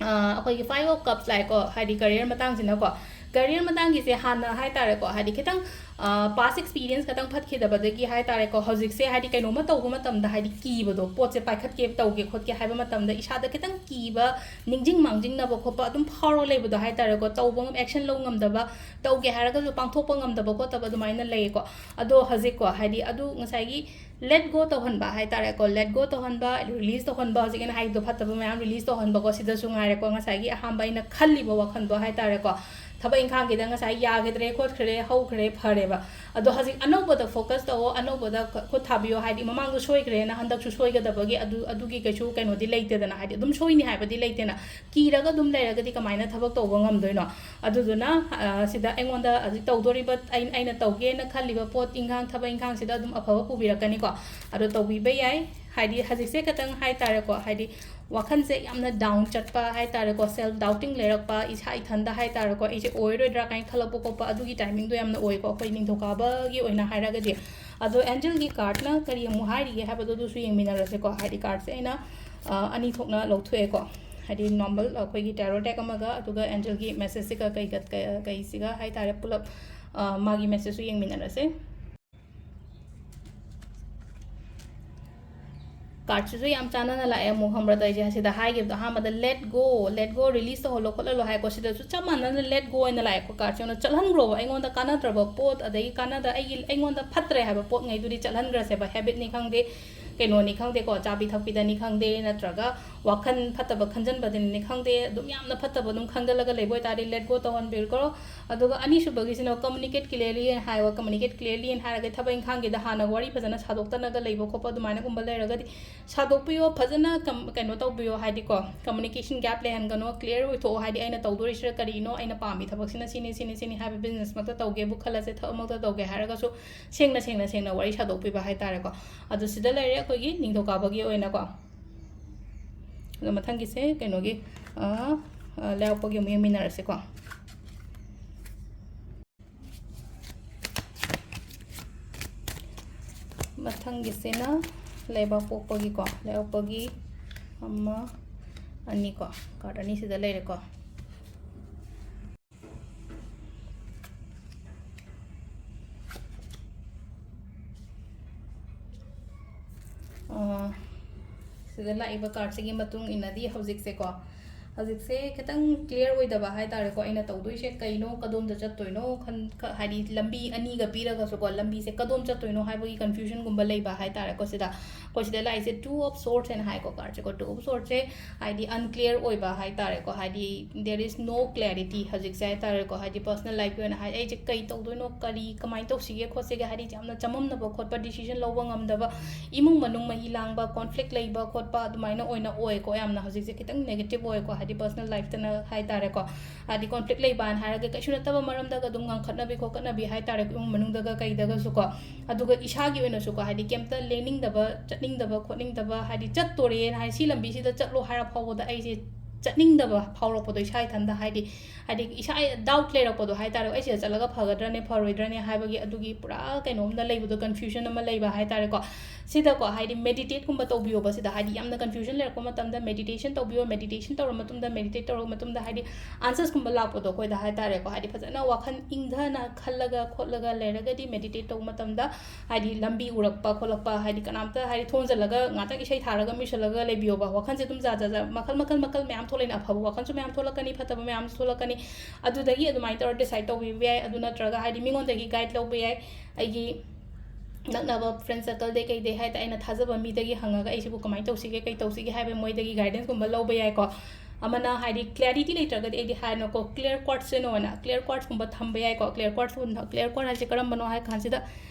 ꯑ, ꯑꯩꯈꯣꯏꯒꯤ ꯐꯥꯏꯚ ꯑꯣꯐ ꯀꯞꯁ ꯂꯥꯛꯑꯦꯀꯣ, ꯍꯥꯏꯗꯤ ꯀꯔꯤꯌꯔ ꯃꯇꯥꯡꯁꯤꯅꯀꯣ꯫ ꯀꯔꯤꯌꯔ ꯃꯇꯥꯡꯒꯤꯁꯦ ꯍꯥꯟꯅ ꯍꯥꯏ ꯇꯥꯔꯦꯀꯣ, ꯍꯥꯏꯗꯤ ꯈꯤꯇꯪ, ꯑ, ꯄꯥꯁ ꯑꯦꯛꯁꯄꯤꯔꯤꯌꯦꯟꯁ ꯈꯤꯇꯪ ꯐꯠꯈꯤꯗꯕꯗꯒꯤ ꯍꯥꯏ ꯇꯥꯔꯦꯀꯣ, ꯍꯧꯖꯤꯛꯁꯦ ꯍꯥꯏꯗꯤ ꯀꯩꯅꯣꯝꯃ ꯇꯧꯕ ꯃꯇꯝꯗ ꯍꯥꯏꯗꯤ ꯀꯤꯕꯗꯣ, ꯄꯣꯠꯁꯦ ꯄꯥꯏꯈꯠꯀꯦ ꯇꯧꯒꯦ ꯈꯣꯠꯀꯦ ꯍꯥꯏꯕ ꯃꯇꯝꯗ ꯏꯁꯥꯗ ꯈꯤꯇꯪ ꯀꯤꯕ, ꯅꯤꯡꯁꯤꯡ ꯃꯥꯡꯖꯤꯡꯅꯕ ꯈꯣꯠꯄ ꯑꯗꯨꯝ ꯐꯥꯎꯔꯒ ꯂꯩꯕꯗꯣ ꯍꯥꯏ ꯇꯥꯔꯦꯀꯣ, ꯇꯧꯕ ꯉꯝ-, ꯑꯦꯛꯁꯟ ꯂꯧ ꯉꯝꯗꯕ, ꯇꯧꯒꯦ ꯍꯥꯏꯔꯒꯁꯨ ꯄꯥꯡꯊꯣꯛꯄ ꯉꯝꯗꯕ ꯈꯣꯠꯇꯕ ꯑꯗꯨꯃꯥꯏꯅ ꯂꯩꯌꯦꯀꯣ꯫ ꯑꯗꯣ ꯍꯧꯖꯤꯛꯀꯣ, ꯍꯥꯏꯗꯤ ꯑꯗꯨ ꯉꯁꯥꯏꯒꯤ ꯂꯦꯠ ꯒꯣ ꯇꯧꯍꯟꯕ ꯍꯥꯏ ꯇꯥꯔꯦꯀꯣ, ꯂꯦꯠ ꯒꯣ ꯇꯧꯍꯟꯕ, ꯔꯤꯂꯤꯁ ꯇꯧꯍꯟꯕ, ꯍꯧꯖꯤꯛ ꯑꯩꯅ ꯍꯥꯏꯕꯗꯣ ꯐꯠꯇꯕ ꯃꯌꯥꯝ ꯔꯤꯂꯤꯁ ꯇꯧꯍꯟꯕꯀꯣ, ꯁꯤꯗꯁꯨ ꯉꯥꯏꯔꯦꯀꯣ, ꯉꯁꯥꯏꯒꯤ ꯑꯍꯥꯟꯕ ꯑꯩꯅ ꯈꯜꯂꯤꯕ ꯋꯥꯈꯜꯗꯣ ꯍꯥꯏ ꯇꯥꯔꯦꯀꯣ, ꯊꯕꯛ ꯏꯪꯈꯥꯡꯒꯤꯗ ꯉꯁꯥꯏ ꯌꯥꯈꯤꯗ꯭ꯔꯦ ꯈꯣꯠꯈ꯭ꯔꯦ ꯍꯧꯈ꯭ꯔꯦ ꯐꯔꯦꯕ, ꯑꯗꯣ ꯍꯧꯖꯤꯛ ꯑꯅꯧꯕꯗ ꯐꯣꯀꯁ ꯇꯧꯑꯣ, ꯑꯅꯧꯕꯗ ꯈꯨꯠ ꯊꯥꯕꯤꯌꯣ, ꯍꯥꯏꯗꯤ ꯃꯃꯥꯡꯗ ꯁꯣꯏꯈ꯭ꯔꯦꯅ ꯍꯟꯗꯛꯁꯨ ꯁꯣꯏꯒꯗꯕꯒꯤ ꯑꯗꯨ, ꯑꯗꯨꯒꯤ ꯀꯩꯁꯨ ꯀꯩꯅꯣꯗꯤ ꯂꯩꯇꯦꯗꯅ, ꯍꯥꯏꯗꯤ ꯑꯗꯨꯝ ꯁꯣꯏꯅꯤ ꯍꯥꯏꯕꯗꯤ ꯂꯩꯇꯦꯅ, ꯀꯤꯔꯒ ꯑꯗꯨꯝ ꯂꯩꯔꯒꯗꯤ ꯀꯃꯥꯏꯅ ꯊꯕꯛ ꯇꯧꯕ ꯉꯝꯗꯣꯏꯅꯣ? ꯑꯗꯨꯗꯨꯅ, ꯑ, ꯁꯤꯗ ꯑꯩꯉꯣꯟꯗ ꯍꯧꯖꯤꯛ ꯇꯧꯗꯣꯔꯤꯕ, ꯑꯩ-, ꯑꯩꯅ ꯇꯧꯒꯦꯅ ꯈꯜꯂꯤꯕ ꯄꯣꯠ ꯏꯟꯈꯥꯡ, ꯊꯕꯛ ꯏꯟꯈꯥꯡꯁꯤꯗ ꯑꯗꯨꯝ ꯑꯐꯕ ꯄꯨꯕꯤꯔꯛꯀꯅꯤꯀꯣ꯫ ꯑꯗꯣ ꯇꯧꯕꯤꯕ ꯌꯥꯏ꯫ ꯍꯥꯏꯗꯤ ꯍꯧꯖꯤꯛꯁꯦ ꯈꯇꯪ ꯍꯥꯏ ꯇꯥꯔꯦꯀꯣ, ꯍꯥꯏꯗꯤ ꯋꯥꯈꯜꯁꯦ ꯌꯥꯝꯅ ꯗꯥꯎꯟ ꯆꯠꯄ ꯍꯥꯏ ꯇꯥꯔꯦꯀꯣ, ꯁꯦꯜꯐ ꯗꯥꯎꯇꯤꯡ ꯂꯩꯔꯛꯄ, ꯏꯁꯥ ꯏꯊꯟꯗ ꯍꯥꯏ ꯇꯥꯔꯦꯀꯣ, ꯑꯩꯁꯦ ꯑꯣꯏꯔꯣꯏꯗ꯭ꯔꯥ ꯀꯥꯏꯅ ꯈꯜꯂꯛꯄ ꯈꯣꯠꯄ, ꯑꯗꯨꯒꯤ ꯇꯥꯏꯃꯤꯡꯗꯣ ꯌꯥꯝꯅ ꯑꯣꯏꯀꯣ, ꯑꯩꯈꯣꯏ ꯅꯤꯡꯊꯧꯀꯥꯕꯒꯤ ꯑꯣꯏꯅ ꯍꯥꯏꯔꯒꯗꯤ꯫ ꯑꯗꯣ ꯑꯦꯟꯖꯦꯜꯒꯤ ꯀꯥꯔꯠꯅ ꯀꯔꯤ ꯑꯃꯨꯛ ꯍꯥꯏꯔꯤꯒꯦ ꯍꯥꯏꯕꯗꯣ ꯑꯗꯨꯁꯨ ꯌꯦꯡꯃꯤꯟꯅꯔꯁꯦꯀꯣ꯫ ꯍꯥꯏꯗꯤ ꯀꯥꯔꯠꯁꯦ ꯑꯩꯅ, ꯑ, ꯑꯅꯤ ꯊꯣꯛꯅ ꯂꯧꯊꯣꯛꯑꯦꯀꯣ, ꯍꯥꯏꯗꯤ ꯅꯣꯔꯃꯦꯜ ꯑꯩꯈꯣꯏꯒꯤ ꯇꯦꯔꯣ ꯗꯦꯛ ꯑꯃꯒ, ꯑꯗꯨꯒ ꯑꯦꯟꯖꯦꯜꯒꯤ ꯃꯦꯁꯦꯖꯁꯤꯒ ꯀꯩꯒ-, ꯀꯩ-, ꯀꯩꯁꯤꯒ ꯍꯥꯏ ꯇꯥꯔꯦ, ꯄꯨꯂꯞ, ꯑ, ꯃꯥꯒꯤ ꯃꯦꯁꯦꯖꯁꯨ ꯌꯦꯡꯃꯤꯟꯅꯔꯁꯦ꯫ ꯀꯥꯔꯠꯁꯤꯁꯨ ꯌꯥꯝ ꯆꯥꯟꯅꯅ ꯂꯥꯛꯑꯦ꯫ ꯑꯃꯨꯛ ꯈꯪꯕ꯭ꯔꯥ ꯇꯧꯔꯤꯁꯦ? ꯁꯤꯗ ꯍꯥꯏꯈꯤꯕꯗꯣ ꯑꯍꯥꯟꯕꯗ let go, let go, release ꯇꯧꯍꯜꯂꯣ ꯈꯣꯠꯍꯜꯂꯣ ꯍꯥꯏꯀꯣ꯫ ꯁꯤꯗꯁꯨ ꯆꯞ ꯃꯥꯟꯅꯅ let go ꯑꯣꯏꯅ ꯂꯥꯛꯑꯦꯀꯣ꯫ ꯀꯥꯔꯠꯁꯦ ꯑꯣꯏꯅ ꯆꯠꯍꯟꯈ꯭ꯔꯣꯕ꯫ ꯑꯩꯉꯣꯟꯗ ꯀꯥꯟꯅꯗ꯭ꯔꯕ ꯄꯣꯠ, ꯑꯗꯒꯤ ꯀꯥꯟꯅꯗ ꯑꯩꯒꯤ, ꯑꯩꯉꯣꯟꯗ ꯐꯠꯇ꯭ꯔꯦ ꯍꯥꯏꯕ ꯄꯣꯠꯉꯩꯗꯨꯗꯤ ꯆꯠꯍꯟꯈ꯭ꯔꯁꯦꯕ꯫ ꯍꯦꯕꯤꯠꯅꯤ ꯈꯪꯗꯦ, ꯀꯩꯅꯣꯅꯤ ꯈꯪꯗꯦꯀꯣ, ꯆꯥꯕꯤ ꯊꯛꯄꯤꯗꯅꯤ ꯈꯪꯗꯦ, ꯅꯠꯇ꯭ꯔꯒ ꯋꯥꯈꯜ ꯐꯠꯇꯕ ꯈꯟꯖꯟꯕꯗꯅꯤ ꯈꯪꯗꯦ, ꯑꯗꯨꯝ ꯌꯥꯝꯅ ꯐꯠꯇꯕ ꯑꯗꯨꯝ ꯈꯟꯒꯠꯂꯒ ꯂꯩꯕ ꯑꯣꯏꯇꯥꯔꯗꯤ let go ꯇꯧꯍꯟꯕꯤꯈ꯭ꯔꯣ꯫ ꯑꯗꯨꯒ ꯑꯅꯤꯁꯨꯕꯒꯤꯁꯤꯅ communicate clearly ꯍꯥꯏꯕ꯫ Communicate clearly ꯍꯥꯏꯔꯒ ꯊꯕꯛ ꯏꯪꯈꯥꯡꯒꯤꯗ ꯍꯥꯟꯅ ꯋꯥꯔꯤ ꯐꯖꯅ ꯁꯥꯗꯣꯛꯇꯅꯒ ꯂꯩꯕ ꯈꯣꯠꯄ ꯑꯗꯨꯃꯥꯏꯅꯒꯨꯝꯕ ꯂꯩꯔꯒꯗꯤ ꯁꯥꯗꯣꯛꯄꯤꯌꯣ, ꯐꯖꯅ ꯀꯝ-, ꯀꯩꯅꯣ ꯇꯧꯕꯤꯌꯣ, ꯍꯥꯏꯗꯤꯀꯣ, communication gap ꯂꯩꯍꯟꯒꯅꯣ, clear ꯑꯣꯏꯊꯣꯛꯑꯣ꯫ ꯍꯥꯏꯗꯤ ꯑꯩꯅ ꯇꯧꯗꯣꯔꯤꯁꯤꯅ ꯀꯔꯤꯅꯣ, ꯑꯩꯅ ꯄꯥꯝꯃꯤ ꯊꯕꯛꯁꯤꯅ ꯁꯤꯅꯤ, ꯁꯤꯅꯤ, ꯁꯤꯅꯤ ꯍꯥꯏꯕ, businessꯃꯛꯇ ꯇꯧꯒꯦꯕꯨ ꯈꯜꯂꯁꯦ, ꯊꯕꯛꯃꯛꯇ ꯇꯧꯒꯦ ꯍꯥꯏꯔꯒꯁꯨ ꯁꯦꯡꯅ, ꯁꯦꯡꯅ, ꯁꯦꯡꯅ ꯋꯥꯔꯤ ꯁꯥꯗꯣꯛꯄꯤꯕ ꯍꯥꯏꯇꯥꯔꯦꯀꯣ꯫ ꯑꯗꯨ ꯁꯤꯗ ꯂꯩꯔꯦ ꯑꯩꯈꯣꯏꯒꯤ ꯅꯤꯡꯊꯧꯀꯥꯕꯒꯤ ꯑꯣꯏꯅꯀꯣ꯫ ꯑꯗꯣ ꯃꯊꯪꯒꯤꯁꯦ ꯀꯩꯅꯣꯒꯤ, ꯑ, ꯑ, ꯂꯩꯕꯥꯛꯄꯣꯛꯄꯒꯤ ꯑꯃꯨꯛ ꯌꯦꯡꯃꯤꯟꯅꯔꯁꯤꯀꯣ꯫ ꯃꯊꯪꯒꯤꯁꯤꯅ ꯂꯩꯕꯥꯛꯄꯣꯛꯄꯒꯤꯀꯣ, ꯂꯩꯕꯥꯛꯄꯣꯛꯄꯒꯤ ꯑꯃ, ꯑꯅꯤꯀꯣ, ꯀꯥꯔꯠ ꯑꯅꯤꯁꯤꯗ ꯂꯩꯔꯦꯀꯣ꯫ ꯑ, ꯁꯤꯗ ꯂꯥꯛꯏꯕ ꯀꯥꯔꯠꯁꯤꯒꯤ ꯃꯇꯨꯡ ꯏꯟꯅꯗꯤ ꯍꯧꯖꯤꯛꯁꯦꯀꯣ, ꯍꯧꯖꯤꯛꯁꯦ ꯈꯤꯇꯪ clear ꯑꯣꯏꯗꯕ ꯍꯥꯏ ꯇꯥꯔꯦꯀꯣ꯫ ꯑꯩꯅ ꯇꯧꯗꯣꯏꯁꯦ ꯀꯩꯅꯣ, ꯀꯗꯣꯝꯗ ꯆꯠꯇꯣꯏꯅꯣ, ꯈꯟ-, ꯈ-, ꯍꯥꯏꯗꯤ ꯂꯝꯕꯤ ꯑꯅꯤꯒ ꯄꯤꯔꯒꯁꯨꯀꯣ, ꯂꯝꯕꯤꯁꯦ ꯀꯗꯣꯝ ꯆꯠꯇꯣꯏꯅꯣ ꯍꯥꯏꯕꯒꯤ confusionꯒꯨꯝꯕ ꯂꯩꯕ ꯍꯥꯏ ꯇꯥꯔꯦꯀꯣ꯫ ꯁꯤꯗ ꯑꯩꯈꯣꯏ ꯁꯤꯗ ꯂꯥꯛꯏꯁꯦ Two of Swords ꯍꯥꯏꯅ ꯍꯥꯏꯀꯣ, ꯀꯥꯔꯠꯁꯦꯀꯣ꯫ Two of Swordsꯁꯦ ꯍꯥꯏꯗꯤ unclear ꯑꯣꯏꯕ ꯍꯥꯏ ꯇꯥꯔꯦꯀꯣ, ꯍꯥꯏꯗꯤ there is no clarity ꯍꯧꯖꯤꯛꯁꯦ ꯍꯥꯏ ꯇꯥꯔꯦꯀꯣ꯫ ꯍꯥꯏꯗꯤ personal lifeꯀꯤ ꯑꯣꯏꯅ ꯍꯥꯏ, ꯑꯩꯁꯦ ꯀꯩ ꯇꯧꯗꯣꯏꯅꯣ, ꯀꯔꯤ, ꯀꯃꯥꯏꯅ ꯇꯧꯁꯤꯒꯦ ꯈꯣꯠꯁꯤꯒꯦ, ꯍꯥꯏꯗꯤ ꯌꯥꯝꯅ ꯆꯃꯝꯅꯕ ꯈꯣꯠꯄ, decision ꯂꯧꯕ ꯉꯝꯗꯕ, ꯏꯃꯨꯡ ꯃꯅꯨꯡ ꯃꯍꯤ ꯂꯥꯡꯕ, conflict ꯂꯩꯕ ꯈꯣꯠꯄ ꯑꯗꯨꯃꯥꯏꯅ ꯑꯣꯏꯅ ꯑꯣꯏꯀꯣ꯫ ꯌꯥꯝꯅ ꯍꯧꯖꯤꯛꯁꯦ ꯈꯤꯇꯪ negative ꯑꯣꯏꯀꯣ, ꯍꯥꯏꯗꯤ personal lifeꯇꯅ ꯍꯥꯏ ꯇꯥꯔꯦꯀꯣ꯫ ꯍꯥꯏꯗꯤ conflict ꯂꯩꯕꯅ ꯍꯥꯏꯔꯒ ꯀꯩꯁꯨ ꯅꯠꯇꯕ ꯃꯔꯝꯗꯒ ꯑꯗꯨꯝ ꯉꯥꯡꯈꯠꯅꯕꯤ ꯈꯣꯠꯀꯠꯅꯕꯤ ꯍꯥꯏ ꯇꯥꯔꯦ, ꯏꯃꯨꯡ ꯃꯅꯨꯡꯗꯒ ꯀꯩꯗꯒꯁꯨꯀꯣ꯫ ꯑꯗꯨꯒ ꯏꯁꯥꯒꯤ ꯑꯣꯏꯅꯁꯨꯀꯣ, ꯍꯥꯏꯗꯤ ꯀꯩꯝꯇ ꯂꯦꯡꯅꯤꯡꯗꯕ, ꯆꯠꯅꯤꯡꯗꯕ ꯈꯣꯠꯅꯤꯡꯗꯕ, ꯍꯥꯏꯗꯤ ꯆꯠꯇꯣꯔꯦꯅ ꯍꯥꯏ, ꯁꯤ ꯂꯝꯕꯤꯁꯤꯗ ꯆꯠꯂꯣ ꯍꯥꯏꯔ ꯐꯥꯎꯕꯗ ꯑꯩꯁꯦ ꯆꯠꯅꯤꯡꯗꯕ ꯐꯥꯎꯔꯛꯄꯗꯣ ꯏꯁꯥ ꯏꯊꯟꯗ, ꯍꯥꯏꯗꯤ, ꯍꯥꯏꯗꯤ ꯏꯁꯥ doubt ꯂꯩꯔꯛꯄꯗꯣ ꯍꯥꯏ ꯇꯥꯔꯦ, ꯑꯩ ꯁꯤꯗ ꯆꯠꯂꯒ ꯐꯒꯗ꯭ꯔꯅꯦ, ꯐꯔꯣꯏꯗ꯭ꯔꯅꯦ ꯍꯥꯏꯕꯒꯤ ꯑꯗꯨꯒꯤ ꯄꯨꯔꯥ ꯀꯩꯅꯣꯝꯗ ꯂꯩꯕꯗꯣ, confusion ꯑꯃ ꯂꯩꯕ ꯍꯥꯏ ꯇꯥꯔꯦꯀꯣ꯫ ꯁꯤꯗꯀꯣ, ꯍꯥꯏꯗꯤ, ꯃꯦꯗꯤꯇꯦꯠꯀꯨꯝꯕ ꯇꯧꯕꯤꯌꯣꯕ꯫ ꯁꯤꯗ, ꯍꯥꯏꯗꯤ, ꯌꯥꯝꯅ ꯀꯟꯐ꯭ꯌꯨꯖꯟ ꯂꯩꯔꯛꯄ ꯃꯇꯝꯗ ꯃꯦꯗꯤꯇꯦꯁꯟ ꯇꯧꯕꯤꯌꯣ꯫ ꯃꯦꯗꯤꯇꯦꯁꯟ ꯇꯧꯔ ꯃꯇꯨꯡꯗ, ꯃꯦꯗꯤꯇꯦꯠ ꯇꯧꯔ ꯃꯇꯨꯡꯗ, ꯍꯥꯏꯗꯤ, ꯑꯟꯁꯔꯁꯀꯨꯝꯕ ꯂꯥꯛꯄꯗꯣ ꯑꯩꯈꯣꯏꯗ ꯍꯥꯏ ꯇꯥꯔꯦꯀꯣ, ꯍꯥꯏꯗꯤ, ꯐꯖꯅ ꯋꯥꯈꯜ ꯏꯪꯊꯅ ꯈꯜꯂꯒ ꯈꯣꯠꯂꯒ ꯂꯩꯔꯒꯗꯤ, ꯃꯦꯗꯤꯇꯦꯠ ꯇꯧꯕ ꯃꯇꯝꯗ, ꯍꯥꯏꯗꯤ, ꯂꯝꯕꯤ ꯎꯔꯛꯄ ꯈꯣꯠꯂꯛꯄ, ꯍꯥꯏꯗꯤ, ꯀꯅꯥꯝꯇ, ꯍꯥꯏꯗꯤ, ꯊꯣꯟꯖꯜꯂꯒ ꯉꯥꯛꯇꯪ ꯏꯁꯩ ꯊꯥꯔꯒ ꯃꯨꯏꯁꯜꯂꯒ ꯂꯩꯕꯤꯌꯣꯕ꯫ ꯋꯥꯈꯜꯁꯦ ꯑꯗꯨꯝ ꯖꯥꯠ ꯖꯥꯠ ꯖꯥꯠ, ꯃꯈꯜ ꯃꯈꯜ ꯃꯈꯜ ꯃꯌꯥꯝ ꯊꯣꯛꯂꯛꯏꯅ, ꯑꯐꯕ ꯋꯥꯈꯜꯁꯨ ꯃꯌꯥꯝ ꯊꯣꯛꯂꯛꯀꯅꯤ, ꯐꯠꯇꯕ ꯃꯌꯥꯝꯁꯨ ꯊꯣꯛꯂꯛꯀꯅꯤ꯫ ꯑꯗꯨꯗꯒꯤ ꯑꯗꯨꯃꯥꯏꯅ ꯇꯧꯔ ꯗꯤꯁꯥꯏꯠ ꯇꯧꯕꯤꯕ ꯌꯥꯏ꯫ ꯑꯗꯨ ꯅꯠꯇ꯭ꯔꯒ, ꯍꯥꯏꯗꯤ, ꯃꯤꯉꯣꯟꯗꯒꯤ ꯒꯥꯏꯗ ꯂꯧꯕ ꯌꯥꯏ꯫ ꯑꯩꯒꯤ ꯅꯛꯅꯕ ꯐ꯭ꯔꯦꯟ ꯁꯔꯀꯜꯗꯩ ꯀꯩꯗꯩ ꯍꯥꯏꯇꯥꯔꯦ, ꯑꯩꯅ ꯊꯥꯖꯕ ꯃꯤꯗꯒꯤ ꯍꯪꯉꯒ ꯑꯩꯁꯤꯕꯨ ꯀꯃꯥꯏꯅ ꯇꯧꯁꯤꯒꯦ, ꯀꯩ ꯇꯧꯁꯤꯒꯦ ꯍꯥꯏꯕ ꯃꯣꯏꯗꯒꯤ ꯒꯥꯏꯗꯦꯟꯁꯀꯨꯝꯕ ꯂꯧꯕ ꯌꯥꯏꯀꯣ꯫ ꯑꯃꯅ, ꯍꯥꯏꯗꯤ, ꯀ꯭ꯂꯦꯔꯤꯇꯤ ꯂꯩꯇ꯭ꯔꯒꯗꯤ ꯑꯩꯗꯤ ꯍꯥꯏꯅꯀꯣ, ꯀ꯭ꯂꯤꯌꯔ ꯀꯥꯔꯗꯁ ꯑꯣꯏꯅ, ꯀ꯭ꯂꯤꯌꯔ ꯀꯥꯔꯗꯁꯀꯨꯝꯕ ꯊꯝꯕ ꯌꯥꯏꯀꯣ꯫ ꯀ꯭ꯂꯤꯌꯔ ꯀꯥꯔꯗꯁꯀꯨꯝꯕ, ꯀ꯭ꯂꯤꯌꯔ ꯀꯥꯔꯗ ꯍꯥꯏꯁꯦ ꯀꯔꯝꯕꯅꯣ ꯍꯥꯏ ꯀꯥꯟꯁꯤꯗ,